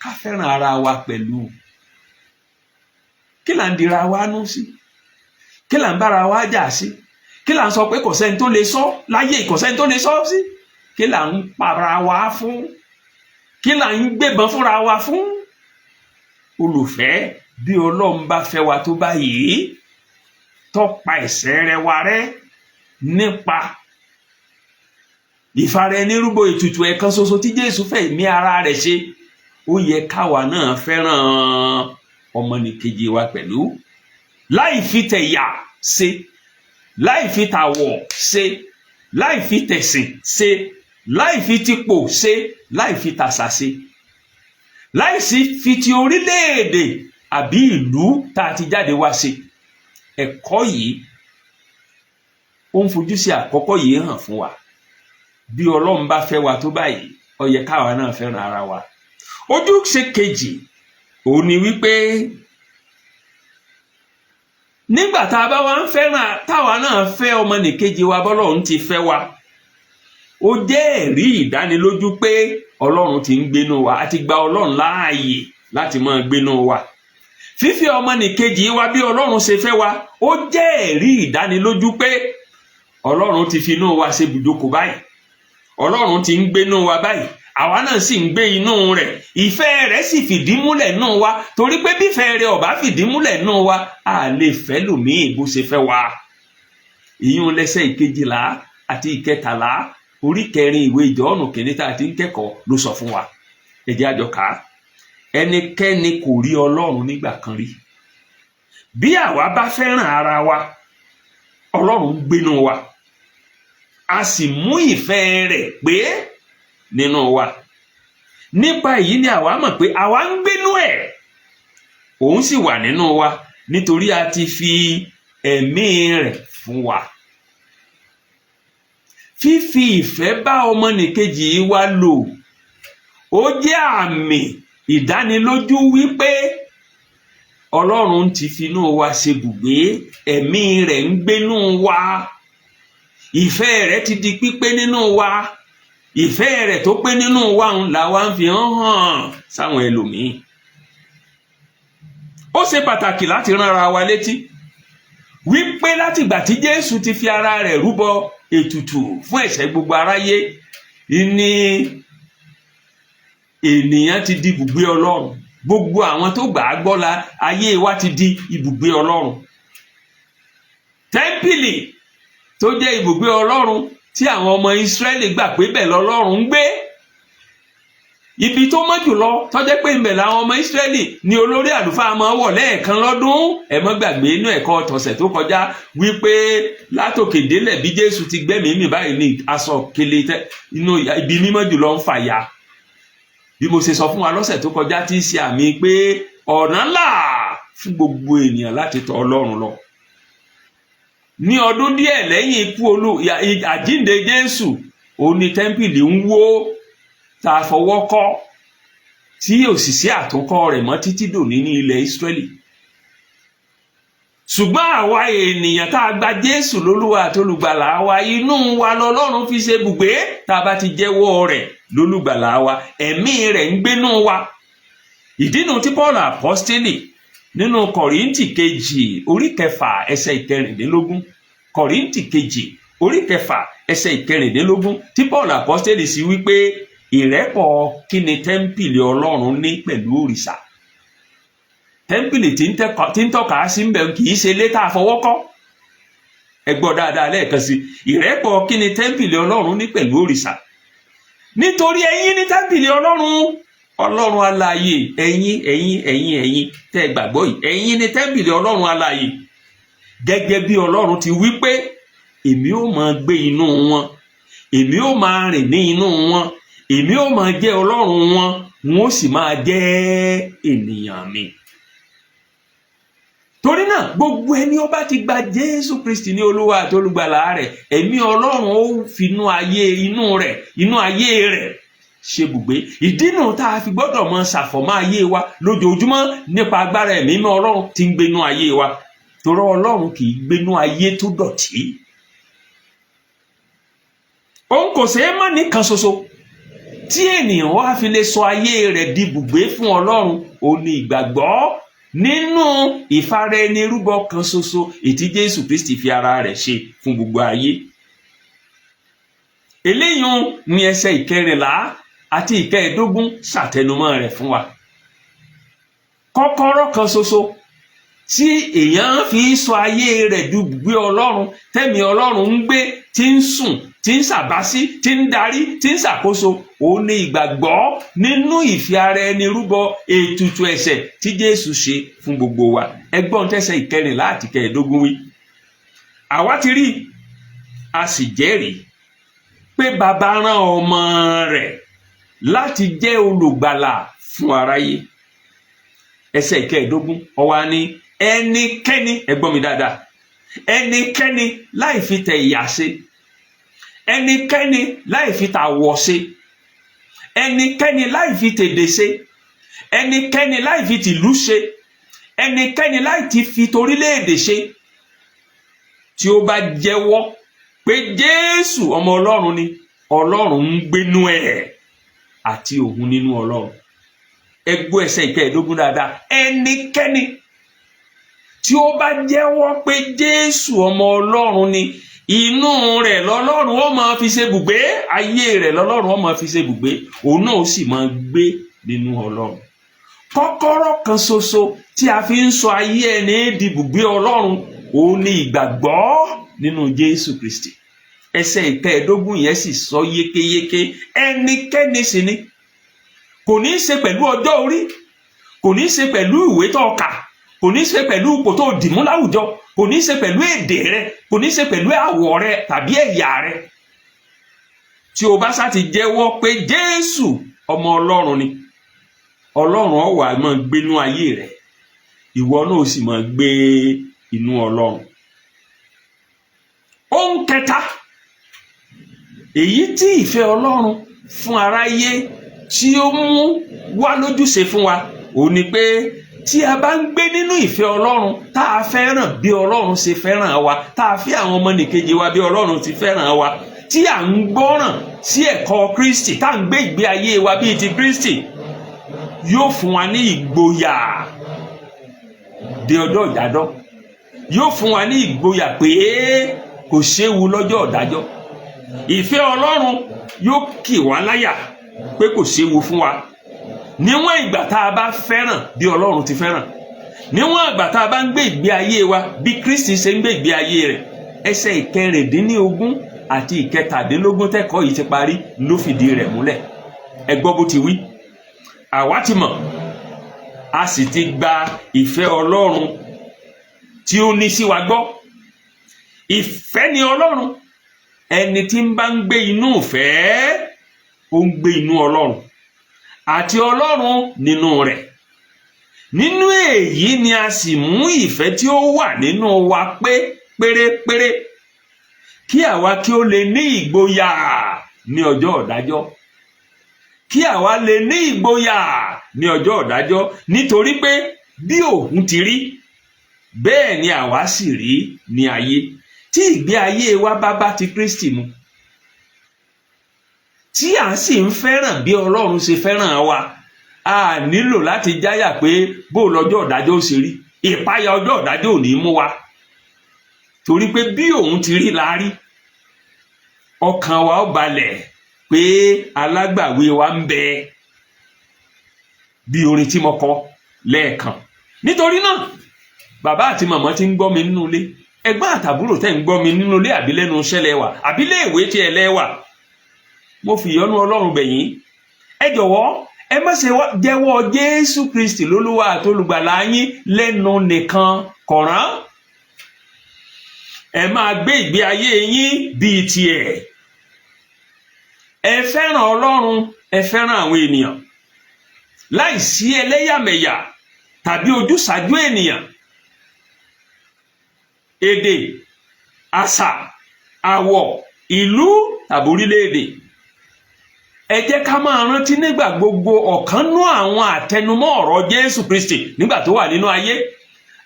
Speaker 1: ká fẹ́ràn ara wa pẹ̀lú. Kí là ń dira wa nú sí? Kí là ń bára wa jà sí? Kí là ń sọ pé kò sẹ́ni tó lè sọ láyé, kò sẹ́ni tó lè sọ sí? Kí là ń para wa fún? Kí là ń gbébọn fúnra wa fún? Olùfẹ́, bí Ọlọ́run bá fẹ́ wa tó báyìí, tó pa ẹ̀ṣẹ̀ rẹ̀ wa rẹ́ nípa ìfaraẹnirúbọ ètùtù ẹ̀kan ṣoṣo tí Jésù fẹ̀mí ara rẹ̀ ṣe, ó yẹ káwa náà fẹ́ràn ọmọnìkejì wa pẹ̀lú, láì fi tẹ̀yà ṣe, láì fi tàwọ̀ ṣe, láì fi tẹ̀sìn ṣe, láì fi tipò ṣe, láì fi tàṣà ṣe, láì sí fi ti orílẹ̀-èdè àbí ìlú tá a ti jáde wá ṣe. Ẹ̀kọ́ yìí, ó ń fojú sí àkọ́kọ́ yìí hàn fún wa. Bí Ọlọ́run bá fẹ́ wa tó báyìí, ó yẹ káwa náà fẹ́ràn ara wa. Ojúṣe kejì òun ni wípé nígbà tá a bá wá ń fẹ́ràn, táwa náà fẹ́ ọmọnìkejì wa bọ́lọ́run ti fẹ́ wa, ó jẹ́ ẹ̀rí ìdánilójú pé Ọlọ́run ti ń gbénú wa, a ti gba Ọlọ́run láàyè láti máa gbénú wa. Fífẹ́ ọmọnìkejì wa bí Ọlọ́run ṣe fẹ́ wa, ó jẹ́ ẹ̀rí ìdánilójú pé Ọlọ́run ti fi inú wa ṣe bùjókòó báyìí. Ọlọ́run ti ń gbénú wa báyìí, àwa náà sì ń gbé inú rẹ̀. Ìfẹ́ rẹ̀ sì fìdí múlẹ̀ nú wa, torí pé bífẹ́ rẹ̀ ò bá fìdí múlẹ̀ nú wa, a lè fẹ́ lòmíì bó ṣe fẹ́ wa. Ìyún lẹ́sẹ̀ 12 àti 13 orí 4 ìwé Jọ́ọ̀nù kìíní tá a ti ń kẹ́kọ̀ọ́ ló sọ fún wa. Ẹ jẹ́ á jọ kà á. Ẹnikẹ́ni kò rí Ọlọ́run nígbà kan rí. Bí àwa bá fẹ́ràn ara wa, Ọlọ́run ń gbénú wa, a sì mú ìfẹ́ rẹ̀ pé nínú wa. Nípa èyí ni àwa mọ̀ pé àwa ń gbénú ẹ̀, òun sì wà nínú wa, nítorí a ti fi ẹ̀mí rẹ̀ fún wa. Fífi ìfẹ́ bá ọmọnìkejì wa lò, ó jẹ́ àmì ìdánilójú wípé Ọlọ́run ti finú wa ṣe bùgbé, ẹ̀mí rẹ̀ ń gbénú wa, ìfẹ́ rẹ̀ ti di pípé nínú wa. Ìfẹ́ rẹ̀ tó pé nínú wa ń là wá ń fi hàn hàn sáwọn ẹlòmíín. Ó ṣe pàtàkì láti rán ara wa létí wípé látìgbà tí Jésù ti fi ara rẹ̀ rúbọ ètùtù fún ẹ̀ṣẹ̀ gbogbo aráyé ní ènìyàn ti di ibùgbé Ọlọ́run. Gbogbo àwọn tó gbà á gbọ́ la ayé wa ti di ibùgbé Ọlọ́run. Tẹ́ḿpìlì tó jẹ́ ibùgbé Ọlọ́run tí àwọn ọmọ Ísírẹ́lì gbà pé bẹ́ẹ̀ lọ́lọ́run ń gbé, ibi tó mọ́ jùlọ, tó jẹ́ pé ibẹ̀ làwọn ọmọ Ísírẹ́lì ní olórí àlùfáà máa wọ̀ lẹ́ẹ̀kan lọ́dún. Ẹ má gbàgbé inú ẹ̀kọ́ tọ̀sẹ̀ tó kọjá wípé látòkè délẹ̀, bí Jésù ti gbẹ́mìí mì báyìí ní aṣọ kele inú ibi mímọ́ jùlọ ń fàya, bí mo ṣe sọ fún wa lọ́sẹ̀ tó kọjá, tí í ṣe àmì pé ọ̀nà là fún gbogbo ènìyàn láti tọ̀ Ọlọ́run lọ. Ní ọdún díẹ̀ lẹ́yìn ikú olú àjínde Jésù, òun ni tẹ́ḿpìlì ń wó tá a fọwọ́ kọ́, tí òṣìṣẹ́ àtúnkọ́ rẹ̀ mọ́ títí dòní ní ilẹ̀ Ísírẹ́lì. Ṣùgbọ́n àwa ènìyàn tá a gba Jésù lólúwa àti olùgbàlà wa, inú wa lọ́lọ́run fi ṣe bùgbé. Tá a bá ti jẹ́wọ́ rẹ̀ lólùgbàlà wa, ẹ̀mí rẹ̀ ń gbénú wa. Ìdínú tí Paul apostoli nínú Kọ̀ríńtì kejì orí 6 ẹsẹ̀ 16, Kọ̀ríńtì kejì orí 6 ẹsẹ̀ 16, tí Paul apostoli sí wípé, ìrẹ́pọ̀ kí ni tẹ́ḿpìlì Ọlọ́run ní pẹ̀lú òrìṣà? Tẹ́ḿpìlì tí ń tọ́ka sí ń bẹ̀ kì í ṣe ilé tá a fọwọ́ kọ́. Ẹ gbọ́ dáadáa lẹ́ẹ̀kan sí: ìrẹ́pọ̀ kí ni tẹ́ḿpìlì Ọlọ́run ní pẹ̀lú òrìṣà? Nítorí ẹ̀yin ní tẹ́ḿpìlì Ọlọ́run, Ọlọ́run alààyè. Ẹ̀yin, ẹ̀yin, ẹ̀yin, ẹ̀yin tẹ́ ẹ gbàgbọ́ yìí, ẹ̀yin ní tẹ́ḿpìlì Ọlọ́run alààyè. Gẹ́gẹ́ bí Ọlọ́run ti wí pé, èmi ó máa gbé inú wọn, èmi ó máa rìn ní inú wọn, èmi ó máa jẹ́ Ọlọ́run wọn, wọn ó sì máa jẹ́ ènìyàn mi. Torí náà, gbogbo ẹni ó bá ti gba Jésù Kristi ní Olúwa àti Olùgbàlà rẹ̀, ẹ̀mí Ọlọ́run ó finú ayé inú rẹ̀, inú ayé rẹ̀ ṣe bùgbé. Ìdí nù tá a fi gbọ́dọ̀ mọ ṣàfọ̀mọ́ ayé wa lójoojúmọ́ nípa agbára ẹ̀mí mímọ́ Ọlọ́run tí ń gbénú ayé wa, torí Ọlọ́run kì í gbénú ayé tó dọ̀tí. Òun kò ṣeé má nìkan ṣoṣo tí ènìyàn wá fi lè sọ ayé rẹ̀ di bùgbé fún Ọlọ́run, òun ní ìgbàgbọ́ nínú ìfaraẹnirúbọ kan ṣoṣo ètí Jésù Kristi fi ara rẹ̀ ṣe fún gbogbo ayé. Eléyìí ní ẹsẹ̀ 14 àti 15 ṣàtẹnumọ́ rẹ̀ fún wa. Kọ́kọ́rọ́ kan ṣoṣo tí èèyàn fi sọ ayé rẹ̀ di bùgbé Ọlọ́run, tẹ́mi Ọlọ́run ń gbé, tí ń sùn, tí ń ṣàbásí, tí ń darí, tí ń ṣàkóso, òun ní ìgbàgbọ́ nínú ìfi ara ẹni rúbọ ètùtù ẹ̀ṣẹ̀ tí Jésù ṣe fún gbogbo wa. Ẹgbọ́n tẹ́sẹ̀ 14 àti 15 wí: "Àwa ti rí, a sì jẹ́rìí pé Bàbá rán ọmọ rẹ̀ láti jẹ́ olùgbàlà fún aráyé." Ẹsẹ̀ 15, ó wá ní ẹnikẹ́ni, ẹ gbọ́ mi dáadáa, ẹnikẹ́ni láì fi tẹ ìyà ṣe, ẹnikẹ́ni láì fi tàwọ̀ ṣe, ẹnikẹ́ni láì fi tèdè ṣe, ẹnikẹ́ni láì fi tìlú ṣe, ẹnikẹ́ni láì ti fi torílẹ̀-èdè ṣe, tí ó bá jẹ́wọ́ pé Jésù ọmọ Ọlọ́run ni, Ọlọ́run ń gbénú ẹ̀, àti òun nínú Ọlọ́run. Ẹ gbọ́ ẹsẹ̀ 15 dáadáa: ẹnikẹ́ni tí ó bá jẹ́wọ́ pé Jésù ọmọ Ọlọ́run ni, inú rẹ̀ lọ́lọ́run ó máa fi ṣe bùgbé, ayé rẹ̀ lọ́lọ́run ó máa fi ṣe bùgbé, òun náà ó sì máa gbé nínú Ọlọ́run. Kọ́kọ́rọ́ kan ṣoṣo tí a fi ń sọ ayé ẹni di bùgbé Ọlọ́run, òun ni ìgbàgbọ́ nínú Jésù Kristi. Ẹsẹ̀ 15 yẹn sì sọ yékéyéké. Ẹnikẹ́ni sì ni, kò ní í ṣe pẹ̀lú ọjọ́ orí, kò ní í ṣe pẹ̀lú ìwé tó kà, kò ní í ṣe pẹ̀lú ipò tó dìmú láwùjọ, kò ní í ṣe pẹ̀lú èdè rẹ, kò ní í ṣe pẹ̀lú àwọ̀ rẹ tàbí ẹ̀yà rẹ. Tí o bá sá ti jẹ́wọ́ pé Jésù ọmọ Ọlọ́run ni, Ọlọ́run ó wá máa gbénú ayé rẹ, ìwọ náà ó sì máa gbé inú Ọlọ́run. Ohun kẹta èyí tí ìfẹ́ Ọlọ́run fún aráyé tí ó mú wá lójúṣe fún wa, òun ni pé tí a bá ń gbé nínú ìfẹ́ Ọlọ́run, tá a fẹ́ràn bí Ọlọ́run ṣe fẹ́ràn wa, tá a fẹ́ àwọn ọmọnìkejì wa bí Ọlọ́run ti fẹ́ràn wa, tí à ń gbọ́ràn sí ẹ̀kọ́ Kristi, tá à ń gbé ìgbé ayé wa bíi ti Kristi, yóò fún wa ní ìgboyà dé ọjọ́ ìdájọ́. Yóò fún wa ní ìgboyà pé kò séwu lọ́jọ́ ìdájọ́. Ìfẹ́ Ọlọ́run yóò kì wá láyà pé kò séwu fún wa níwọ̀n ìgbà tá a bá fẹ́ràn bí Ọlọ́run ti fẹ́ràn, níwọ̀n ìgbà tá a bá ń gbé ìgbé ayé wa bí Kristi ṣe ń gbé ìgbé ayé rẹ̀. Ẹsẹ̀ 16 àti 17 tẹ́kọ̀ọ́ yìí ti parí ló fìdí rẹ̀ múlẹ̀. Ẹ gbọ́ bó ti wí: "Àwa ti mọ̀, a sì ti gba ìfẹ́ Ọlọ́run tí ó ní sí wa gbọ́. Ìfẹ́ ni Ọlọ́run. Ẹni tí ń bá ń gbé inú ìfẹ́, ó ń gbé inú Ọlọ́run, àti Ọlọ́run nínú rẹ̀. Nínú èyí ni a sì mú ìfẹ́ tí ó wà nínú wa pé pérépéré, kí àwa kí ó lè ní ìgboyà ní ọjọ́ ìdájọ́, kí àwa lè ní ìgboyà ní ọjọ́ ìdájọ́, nítorí pé bí òun ti rí, bẹ́ẹ̀ ni àwa sì rí ní ayé." Tí ìgbé ayé wa bá bá ti Kristi mu, tí à ń sì ń fẹ́ràn bí Ọlọ́run ṣe fẹ́ràn wa, a nílò láti jáyà pé bó lọ́jọ́ ìdájọ́ ó ṣe rí. Ìpayà ọjọ́ ìdájọ́ ò ní mú wa, torí pé bí òun ti rí la rí. Ọkàn wa ó balẹ̀ pé alágbàwí wa ń bẹ, bí orin tí mo kọ lẹ́ẹ̀kan. Nítorí náà, bàbá àti màmá tí ń gbọ́ mi nínú ilé, ẹ̀gbọ́n àtàbúrò tẹ́ ń gbọ́ mi nínú ilé, àbí lẹ́nu iṣẹ́ lẹ́wà, àbí léèwé tí ẹ lẹ́wà, mo fi ìyọ́nú Ọlọ́run bẹ̀ yín. Ẹ jọ̀wọ́, ẹ má ṣe jẹ́wọ́ Jésù Kristi lólúwa àtolùgbàlà yín lẹ́nu nìkan kọ̀rán. Ẹ máa gbé ìgbé ayé yín bíi tiẹ̀. Ẹ fẹ́ràn Ọlọ́run, ẹ fẹ́ràn àwọn ènìyàn láì sí ẹlẹ́yàmẹ̀yà tàbí ojúsàájú ènìyàn. Èdè, àṣà, àwọ̀, ìlú tàbí orílẹ̀-èdè. Ẹ jẹ́ ká máa rántí nígbà gbogbo ọ̀kan nú àwọn àtẹnumọ́ ọ̀rọ̀ Jésù Kristi nígbà tó wà nínú ayé.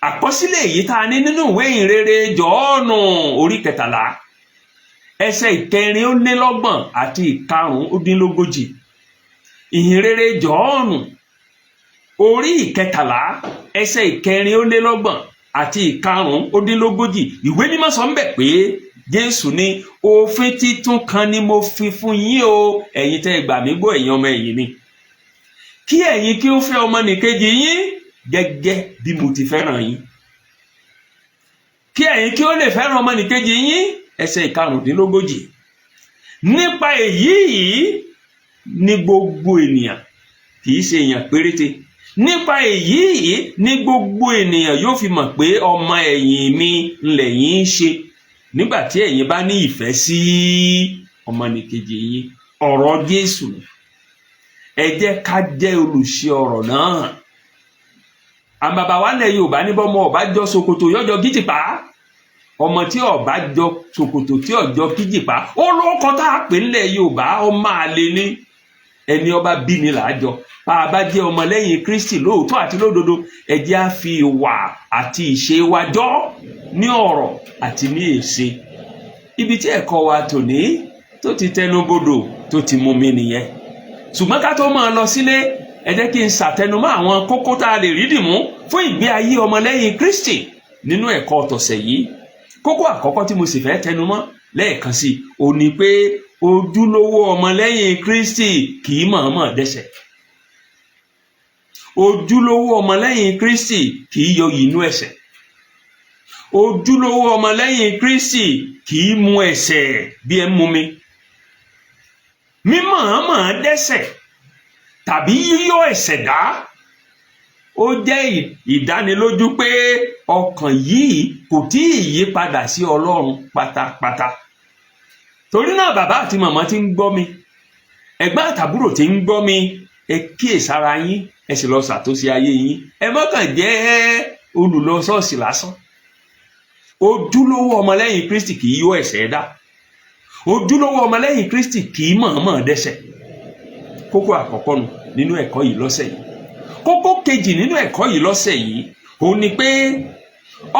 Speaker 1: Àkọsílẹ̀ èyí tá a ní nínú ìwé ìhìnrere Jọ́ọ̀nù orí 13, ẹsẹ̀ 34 àti 35. Ìhìnrere Jọ́ọ̀nù orí 13, ẹsẹ̀ 34 àti 35. Ìwé Mímọ́ sọ ń bẹ̀ pé Jésù ní, "Òfin títún kan ni mo fi fún yín o, ẹ̀yin tẹ́ ẹ gbà mí gbọ́, ẹ̀yin ọmọ ẹ̀yìn mi, kí ẹ̀yin kí ó fẹ́ ọmọnìkejì yín gẹ́gẹ́ bí mo ti fẹ́ràn yín, kí ẹ̀yin kí ó lè fẹ́ràn ọmọnìkejì yín." Ẹsẹ̀ 35, "Nípa èyí yìí ní gbogbo ènìyàn," kì í ṣe èèyàn péréte, "nípa èyí yìí ní gbogbo ènìyàn yóò fi mọ̀ pé ọmọ ẹ̀yìn mi ńlẹ̀yìn ń ṣe, nígbà tí ẹ̀yin bá ní ìfẹ́ sí ọmọnìkejì yín." Ọ̀rọ̀ Jésù, ẹ jẹ́ ká jẹ́ olùṣe ọ̀rọ̀ náà. Àwọn bàbá wa lẹ̀ Yorùbá ní bọ́mọ ọba jọ ṣòkòtò yọjọ gíjìpá. Ọmọ tí ọba jọ ṣòkòtò tí ọjọ kíjìpá, ó lóko tá a pè ńlẹ̀ Yorùbá, ọmọ àlè ní. Ẹni ọba bí ni là á jọ. Bá a bá jẹ́ ọmọlẹ́yìn Kristi lóòótọ́ àti lódodo, ẹ jẹ́ á fi ìwà àti ìṣe wa jọ ní ọ̀rọ̀ àti ní èṣe. Ibi tí ẹ̀kọ́ wa tòní tó ti tẹnubodò tó ti mú mi nìyẹn. Ṣùgbọ́n ká tó máa lọ sílé, ẹ jẹ́ kí n ṣàtẹnumọ́ àwọn kókó tá a lè rí dìmú fún ìgbé ayé ọmọlẹ́yìn Kristi nínú ẹ̀kọ́ tọ̀sẹ̀ yìí. Kókó àkọ́kọ́ tí mo sì fẹ́ tẹnumọ́ lẹ́ẹ̀kan sí ò ní pé ojúlówó ọmọlẹ́yìn Kristi kì í mọ̀ọ́mọ̀ dẹ́ṣẹ̀. Ojúlówó ọmọlẹ́yìn Kristi kì í yọ inú ẹ̀ṣẹ̀. Ojúlówó ọmọlẹ́yìn Kristi kì í mu ẹ̀ṣẹ̀ bí ẹ ń mu mi. Mímọ̀ọ́mọ̀ dẹ́ṣẹ̀ tàbí yíyọ ẹ̀ṣẹ̀ dá, ó jẹ́ ìdánilójú pé ọkàn yìí kò tí ì yí padà sí Ọlọ́run pátápátá. Torí náà, bàbá àti màmá tí ń gbọ́ mi, ẹ̀gbọ́n àtàbúrò tí ń gbọ́ mi, ẹ kíyèsára yín, ẹ sì lọ ṣàtúnṣe ayé yín. Ẹ má kàn jẹ́ olùlọ ṣọ́ọ̀ṣì lásán. Ojúlówó ọmọlẹ́yìn Kristi kì í yọ ẹ̀ṣẹ̀ dá. Ojúlówó ọmọlẹ́yìn Kristi kì í mọ̀ọ́mọ̀ dẹ́ṣẹ̀. Kókó àkọ́kọ́ nu nínú ẹ̀kọ́ yìí lọ́sẹ̀ yìí. Kókó kejì nínú ẹ̀kọ́ yìí lọ́sẹ̀ yìí, òun ni pé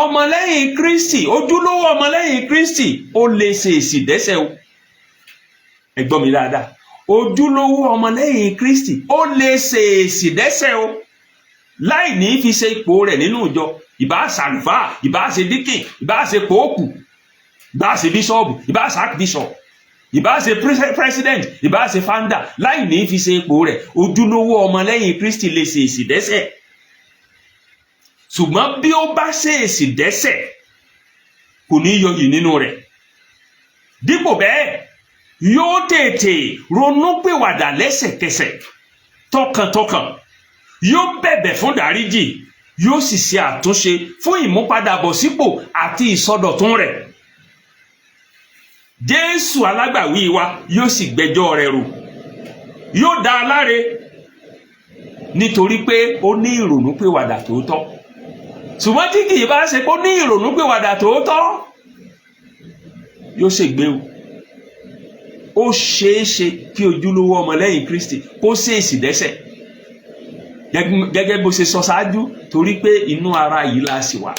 Speaker 1: ọmọlẹ́yìn Kristi, ojúlówó ọmọlẹ́yìn Kristi, ó lè ṣe èsì dẹ́ṣẹ̀ o. Ẹ gbọ́ mi dáadáa, ojúlówó ọmọlẹ́yìn Kristi, ó lè ṣe èsì dẹ́ṣẹ̀ o, láì ní fi ṣe ipò rẹ̀ nínú ìjọ, ìbá ṣàlùfáà, ìbá ṣe díkìn, ìbá ṣe pòópù, ìbá ṣe bíṣọ́ọ̀bù, ìbá ṣe archbishop, ìbá ṣe president, ìbá ṣe founder, láì ní fi ṣe ipò rẹ̀, ojúlówó ọmọlẹ́yìn Kristi lè ṣe èsì dẹ́ṣẹ̀. Ṣùgbọ́n bí ó bá ṣe èsì dẹ́ṣẹ̀, kò ní yọyì nínú rẹ̀. Dípò bẹ́ẹ̀, yóò tètè ronúpìwàdà lẹ́sẹ̀kẹsẹ̀, tọkàntọkàn, yóò bẹ̀bẹ̀ fún dáríjì, yóò sì ṣe àtúnṣe fún ìmúpadàbọ̀sípò àti ìsọdọ̀tun rẹ̀. Jésù alágbàwí wa yóò sì gbẹ́jọ́ rẹ̀ rò, yóò dá a láre, nítorí pé ó ní ìrònúpìwàdà tòótọ́. Ṣùgbọ́n tí kì í bá ṣe pé ó ní ìrònúpìwàdà tòótọ́, yóò ṣègbé o. Ó ṣeé ṣe kí ojúlówó ọmọlẹ́yìn Kristi kó ṣèèsì dẹ́ṣẹ̀, gẹ́gẹ́ bó ṣe sọ ṣáájú, torí pé inú ara yìí la sì wà,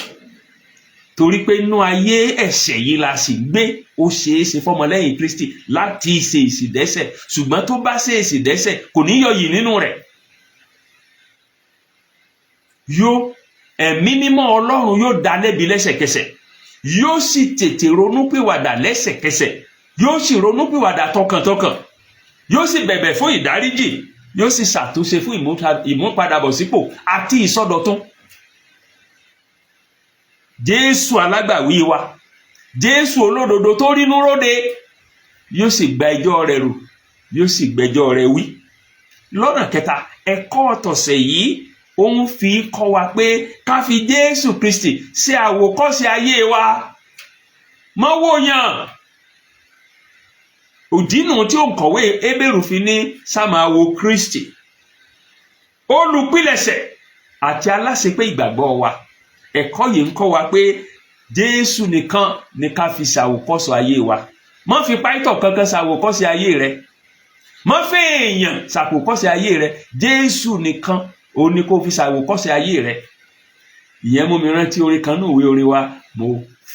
Speaker 1: torí pé inú ayé ẹ̀ṣẹ̀ yìí la sì gbé. Ó ṣeé ṣe fọmọlẹ́yìn Kristi láti ṣe èsì dẹ́ṣẹ̀. Ṣùgbọ́n tó bá ṣe èsì dẹ́ṣẹ̀, kò ní yọyì nínú rẹ̀. Yóò, Ẹ̀mí Mímọ́ Ọlọ́run yóò dá lẹ́bi lẹ́sẹ̀kẹsẹ̀, yóò sì tètè ronúpìwàdà lẹ́sẹ̀kẹsẹ̀, yóò sì ronúpìwàdà tọkàntọkàn, yóò sì bẹ̀bẹ̀ fún ìdáríjì, yóò sì ṣàtúnṣe fún ìmúpadàbọ̀sípò àti ìsọdọ̀tun. Jésù alágbàwí wa, Jésù olódodo tó rínú róde, yóò sì gba ẹjọ́ rẹ̀ rò, yóò sì gbẹ́jọ́ rẹ̀ wí. Lọ́nà kẹta, ẹ̀kọ́ tọ̀sẹ̀ yìí, ó ń fi kọ́ wa pé ká fi Jésù Kristi ṣe àwòkọ́ṣe ayé wa. Mọ́wọ́ yàn òdínú tí òǹkọ̀wé Hébérù fi ní sáà wo Kristi, olùpilẹ̀ṣẹ̀ àti aláṣepé ìgbàgbọ́ wa. Ẹ̀kọ́ yìí ń kọ́ wa pé Jésù nìkan ni ká fi ṣàwòkọ́ṣe ayé wa. Má fi pásítọ̀ kankan ṣàwòkọ́ṣe ayé rẹ, má fi èèyàn ṣàwòkọ́ṣe ayé rẹ. Jésù nìkan òun ni kó fi ṣàwòkọ́ṣe ayé rẹ. Ìyẹn mú mi rántí orin kan ní ìwé orin wa: "Mo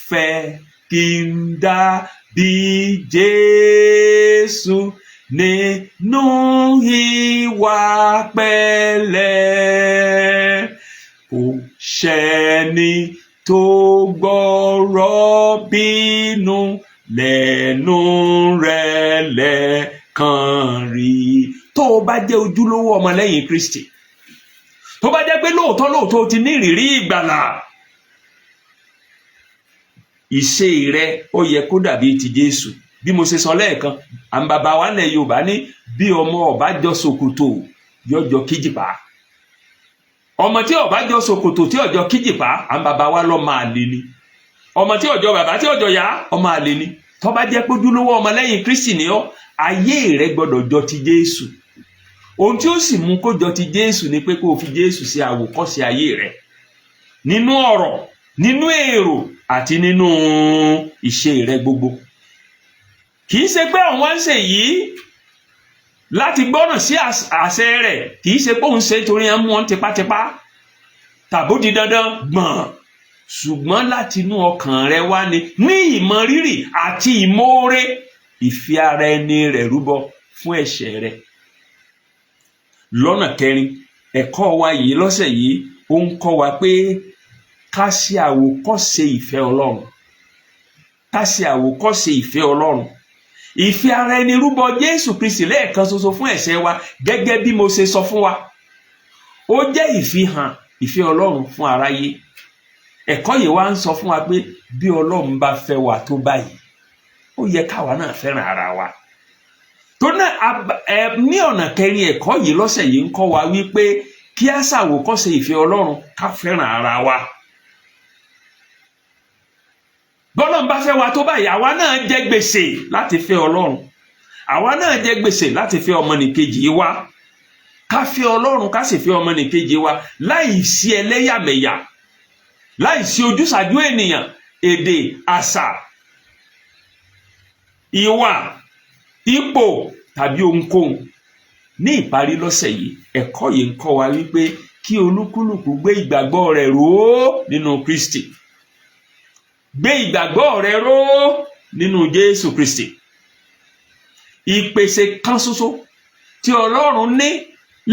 Speaker 1: fẹ́ kí n dà bí Jésù nínú ìwà pẹ̀lẹ́, kò sẹ́ni tó gbọ́rọ̀ bínú lẹ́nu rẹ̀ lẹ́ẹ̀kan rí." Tó o bá jẹ́ ojúlówó ọmọlẹ́yìn Kristi, tó bá jẹ́ pé lóòótọ́ lóòótọ́ o ti ní ìrírí ìgbàlà, ìṣe rẹ ó yẹ kó dàbí ti Jésù. Bí mo ṣe sọ lẹ́ẹ̀kan, àwọn bàbá wa nílẹ̀ Yorùbá ní bí ọmọ ò bá jọ ṣòkòtò, yóò jọ kíjìpá. Ọmọ tí ò bá jọ ṣòkòtò, tí ò jọ kíjìpá, àwọn bàbá wa lọ máa lè ni. Ọmọ tí ò jọ bàbá, tí ò jọ yá, ọmọ àlè ni. Tó bá jẹ́ pé ojúlówó ọmọlẹ́yìn Kristi ni ọ́, ayé rẹ gbọ́dọ̀ jọ ti Jésù. Ohun tí ó sì mú kó jọ ti Jésù ni pé kó o fi Jésù ṣe àwòkọ́ṣe ayé rẹ nínú ọ̀rọ̀, nínú èrò àti nínú ìṣe rẹ gbogbo. Kì í ṣe pé àwọn ń ṣe yìí láti gbọ́ràn sí àṣẹ rẹ̀, kì í ṣe pé òun ṣe torí ẹ̀ ń mú wọn tipátipá tàbó di dandan gbọ̀n, ṣùgbọ́n láti inú ọkàn rẹ wá ni, ní ìmọrírì àti ìmoore ìfi ara ẹni rẹ̀ rúbọ fún ẹ̀ṣẹ̀ rẹ. Lọ́nà kẹrin, ẹ̀kọ́ wa yìí lọ́sẹ̀ yìí, ó ń kọ́ wa pé ká ṣe àwòkọ́ṣe ìfẹ́ Ọlọ́run, ká ṣe àwòkọ́ṣe ìfẹ́ Ọlọ́run. Ìfẹ́ ara ẹni rúbọ Jésù Kristi lẹ́ẹ̀kan ṣoṣo fún ẹ̀ṣẹ̀ wa, gẹ́gẹ́ bí mo ṣe sọ fún wa, ó jẹ́ ìfihàn ìfẹ́ Ọlọ́run fún aráyé. Ẹ̀kọ́ yìí wá ń sọ fún wa pé bí Ọlọ́run bá fẹ́ wa tó báyìí, ó yẹ káwa náà fẹ́ràn ara wa tó náà. Ní ọ̀nà kẹrin, ẹ̀kọ́ yìí lọ́sẹ̀ yìí ń kọ́ wa wípé kí á ṣàwòkọ́ṣe ìfẹ́ Ọlọ́run, ká fẹ́ràn ara wa. Bọ́lọ́run bá fẹ́ wa tó báyìí, àwa náà jẹ gbèsè láti fẹ́ Ọlọ́run, àwa náà jẹ gbèsè láti fẹ́ ọmọnìkejì wa. Ká fẹ́ Ọlọ́run, ká sì fẹ́ ọmọnìkejì wa láì sí ẹlẹ́yàmẹ̀yà, láì sí ojúsàájú ènìyàn, èdè, àṣà, ìwà, ipò tàbí ohunkóhun. Ní ìparí lọ́sẹ̀ yìí, ẹ̀kọ́ yìí ń kọ́ wa wípé kí olúkúlùkù gbé ìgbàgbọ́ rẹ̀ ró nínú Kristi, gbé ìgbàgbọ́ rẹ̀ ró nínú Jésù Kristi. Ìpèsè kan ṣoṣo tí Ọlọ́run ní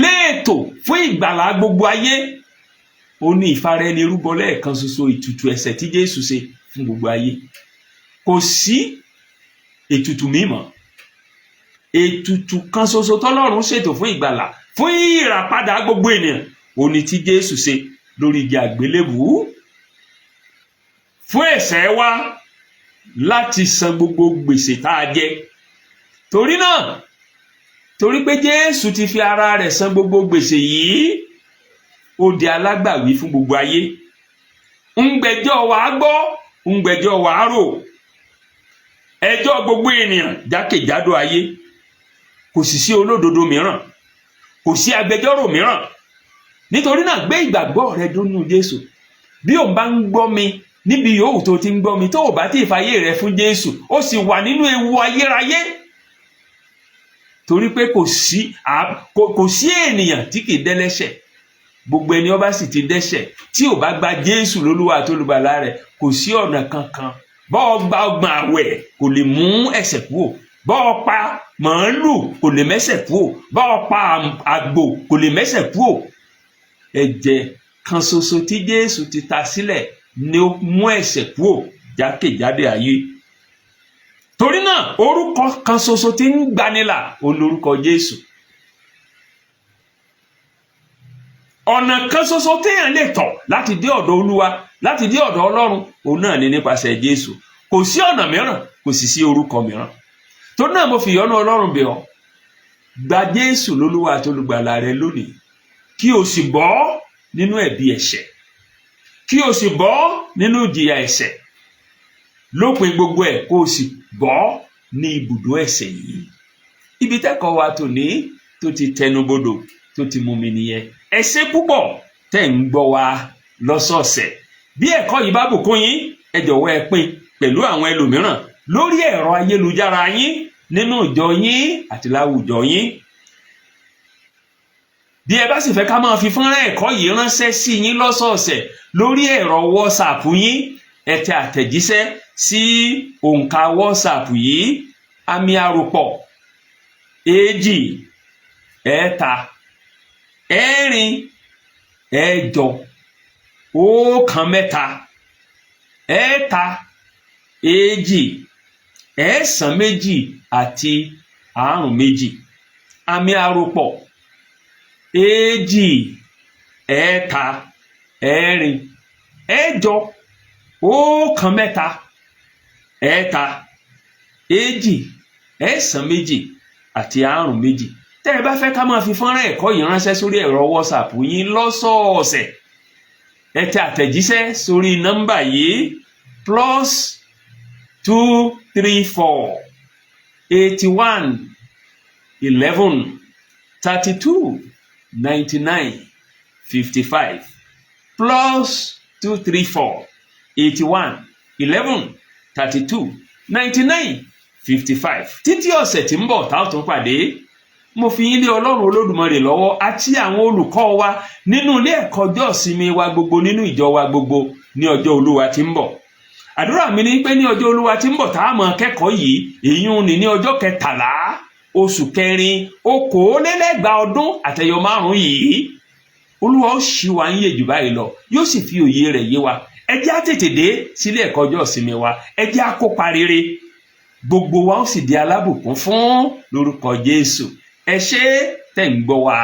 Speaker 1: léètò fún ìgbàlá gbogbo ayé, ó ní ìfaraẹni rúbọ lẹ́ẹ̀kan ṣoṣo, ètùtù ẹ̀ṣẹ̀ tí Jésù ṣe fún gbogbo ayé. Kò sí ètùtù mímọ́. Ètùtù kan ṣoṣo tọ́lọ́run ṣètò fún ìgbàlà, fún ìràpadà gbogbo ènìyàn, ó ní tí Jésù ṣe lórí igi àgbélébùú fún ẹ̀ṣẹ̀ wa, láti san gbogbo gbèsè tá a jẹ. Torí náà, torí pé Jésù ti fi ara rẹ̀ san gbogbo gbèsè yìí, ó di alágbàwí fún gbogbo ayé, ń gbẹ́jọ́ wa gbọ́, ń gbẹ́jọ́ wa rò, ẹjọ́ gbogbo ènìyàn jákèjádò ayé. Kò sì sí olódodo mìíràn, kò sí agbẹjọ́rò mìíràn. Nítorí náà, gbé ìgbàgbọ́ rẹ dónú Jésù. Bí òun bá ń gbọ́ mi, níbi yòówù tó ti ń gbọ́ mi, tó o bá tí ì fayé rẹ fún Jésù, ó sì wà nínú ewu ayérayé, torí pé kò sí ènìyàn tí kì í dẹ́lẹ́ṣẹ̀. Gbogbo ẹni ó bá sì ti dẹ́ṣẹ̀, tí ò bá gba Jésù lólúwa àti olùgbàlà rẹ̀, kò sí ọ̀nà kankan. Bọ́ ọ gba 30 àwẹ̀, kò lè mú ẹ̀ṣẹ̀ kúrò. Bọ́ ọ pa màálù, kò lè mẹ́ṣẹ̀ kúrò. Bọ́ ọ pa àgbò, kò lè mẹ́ṣẹ̀ kúrò. Ẹ̀jẹ̀ kan ṣoṣo tí Jésù ti ta sílẹ̀ ni ó mú ẹ̀ṣẹ̀ kúrò jákèjádò ayé. Torí náà, orúkọ kan ṣoṣo tí ń gbanilà, òun lorúkọ Jésù. Ọ̀nà kan ṣoṣo téèyàn lè tọ̀ láti dé ọ̀dọ̀ Olúwa, láti dé ọ̀dọ̀ Ọlọ́run, òun náà ní nípasẹ̀ Jésù. Kò sí ọ̀nà mìíràn, kò sì sí orúkọ mìíràn. Torí náà, mo fi ìyọ́nú Ọlọ́run bẹ̀ ọ́: gba Jésù lólúwa àti olùgbàlà rẹ lónìí, kí o sì bọ́ nínú ẹ̀bi ẹ̀ṣẹ̀, kí o sì bọ́ nínú ìjìyà ẹ̀ṣẹ̀ lópin gbogbo ẹ̀, kó o sì bọ́ ní ibùdó ẹ̀ṣẹ̀ yìí. Ibi tẹ́kọ̀ọ́ wa tòní tó ti tẹnubodò, tó ti mú mi nìyẹn. Ẹ ṣé púpọ̀ tẹ́ ń gbọ́ wa lọ́sọ̀ọ̀sẹ̀. Bí ẹ̀kọ́ yìí bá bùkún yín, ẹ jọ̀wọ́ ẹ pín pẹ̀lú àwọn ẹlòmíràn lórí ẹ̀rọ ayélujára yín, nínú ìjọ yín àti láwùjọ yín. Bí ẹ bá sì fẹ́ ká máa fi fọ́nrán ẹ̀kọ́ yìí ránṣẹ́ sí yín lọ́sọ̀ọ̀sẹ̀ lórí ẹ̀rọ WhatsApp yín, ẹ tẹ àtẹ̀jíṣẹ́ sí òǹkà WhatsApp yìí: àmì àròpọ̀ 234 3 8 9 2 82 52. Àmì àròpọ̀ 234 8 9 2 92. Tẹ́ ẹ bá fẹ́ ká máa fi fọ́nrán ẹ̀kọ́ yìí ránṣẹ́ sórí ẹ̀rọ WhatsApp yín lọ́sọ̀ọ̀sẹ̀, ẹ tẹ àtẹ̀jíṣẹ́ sórí nọ́mbà yìí: +234 81 11 32 99 55, +234 81 11 32 99 55. Títí ọ̀sẹ̀ tí ń bọ̀ tá ó tún pàdé, mo fi yín lé Ọlọ́run Olódùmarè lọ́wọ́ àti àwọn olùkọ́ wa nínú ilé ẹ̀kọ́ ọjọ́ ìsinmi wa gbogbo, nínú ìjọ wa gbogbo, ní ọjọ́ Olúwa tí ń bọ̀. Àdúrà mi ni pé ní ọjọ́ Olúwa tí ń bọ̀ tá a máa kẹ́kọ̀ọ́ yìí, èyí ń ní ọjọ́ 13 oṣù kẹrin 2025 yìí, Olúwa ó ṣí wa ń yè jù báyìí lọ, yóò sì fi òye rẹ̀ yé wa. Ẹ jẹ́ á tètè dé sílé ẹ̀kọ́ ọjọ́ ìsinmi wa, ẹ jẹ́ á kópa rere, gbogbo wa ó sì di alábùkún fún lórúkọ Jésù. Ẹ ṣé tẹ̀ ń gbọ́ wa.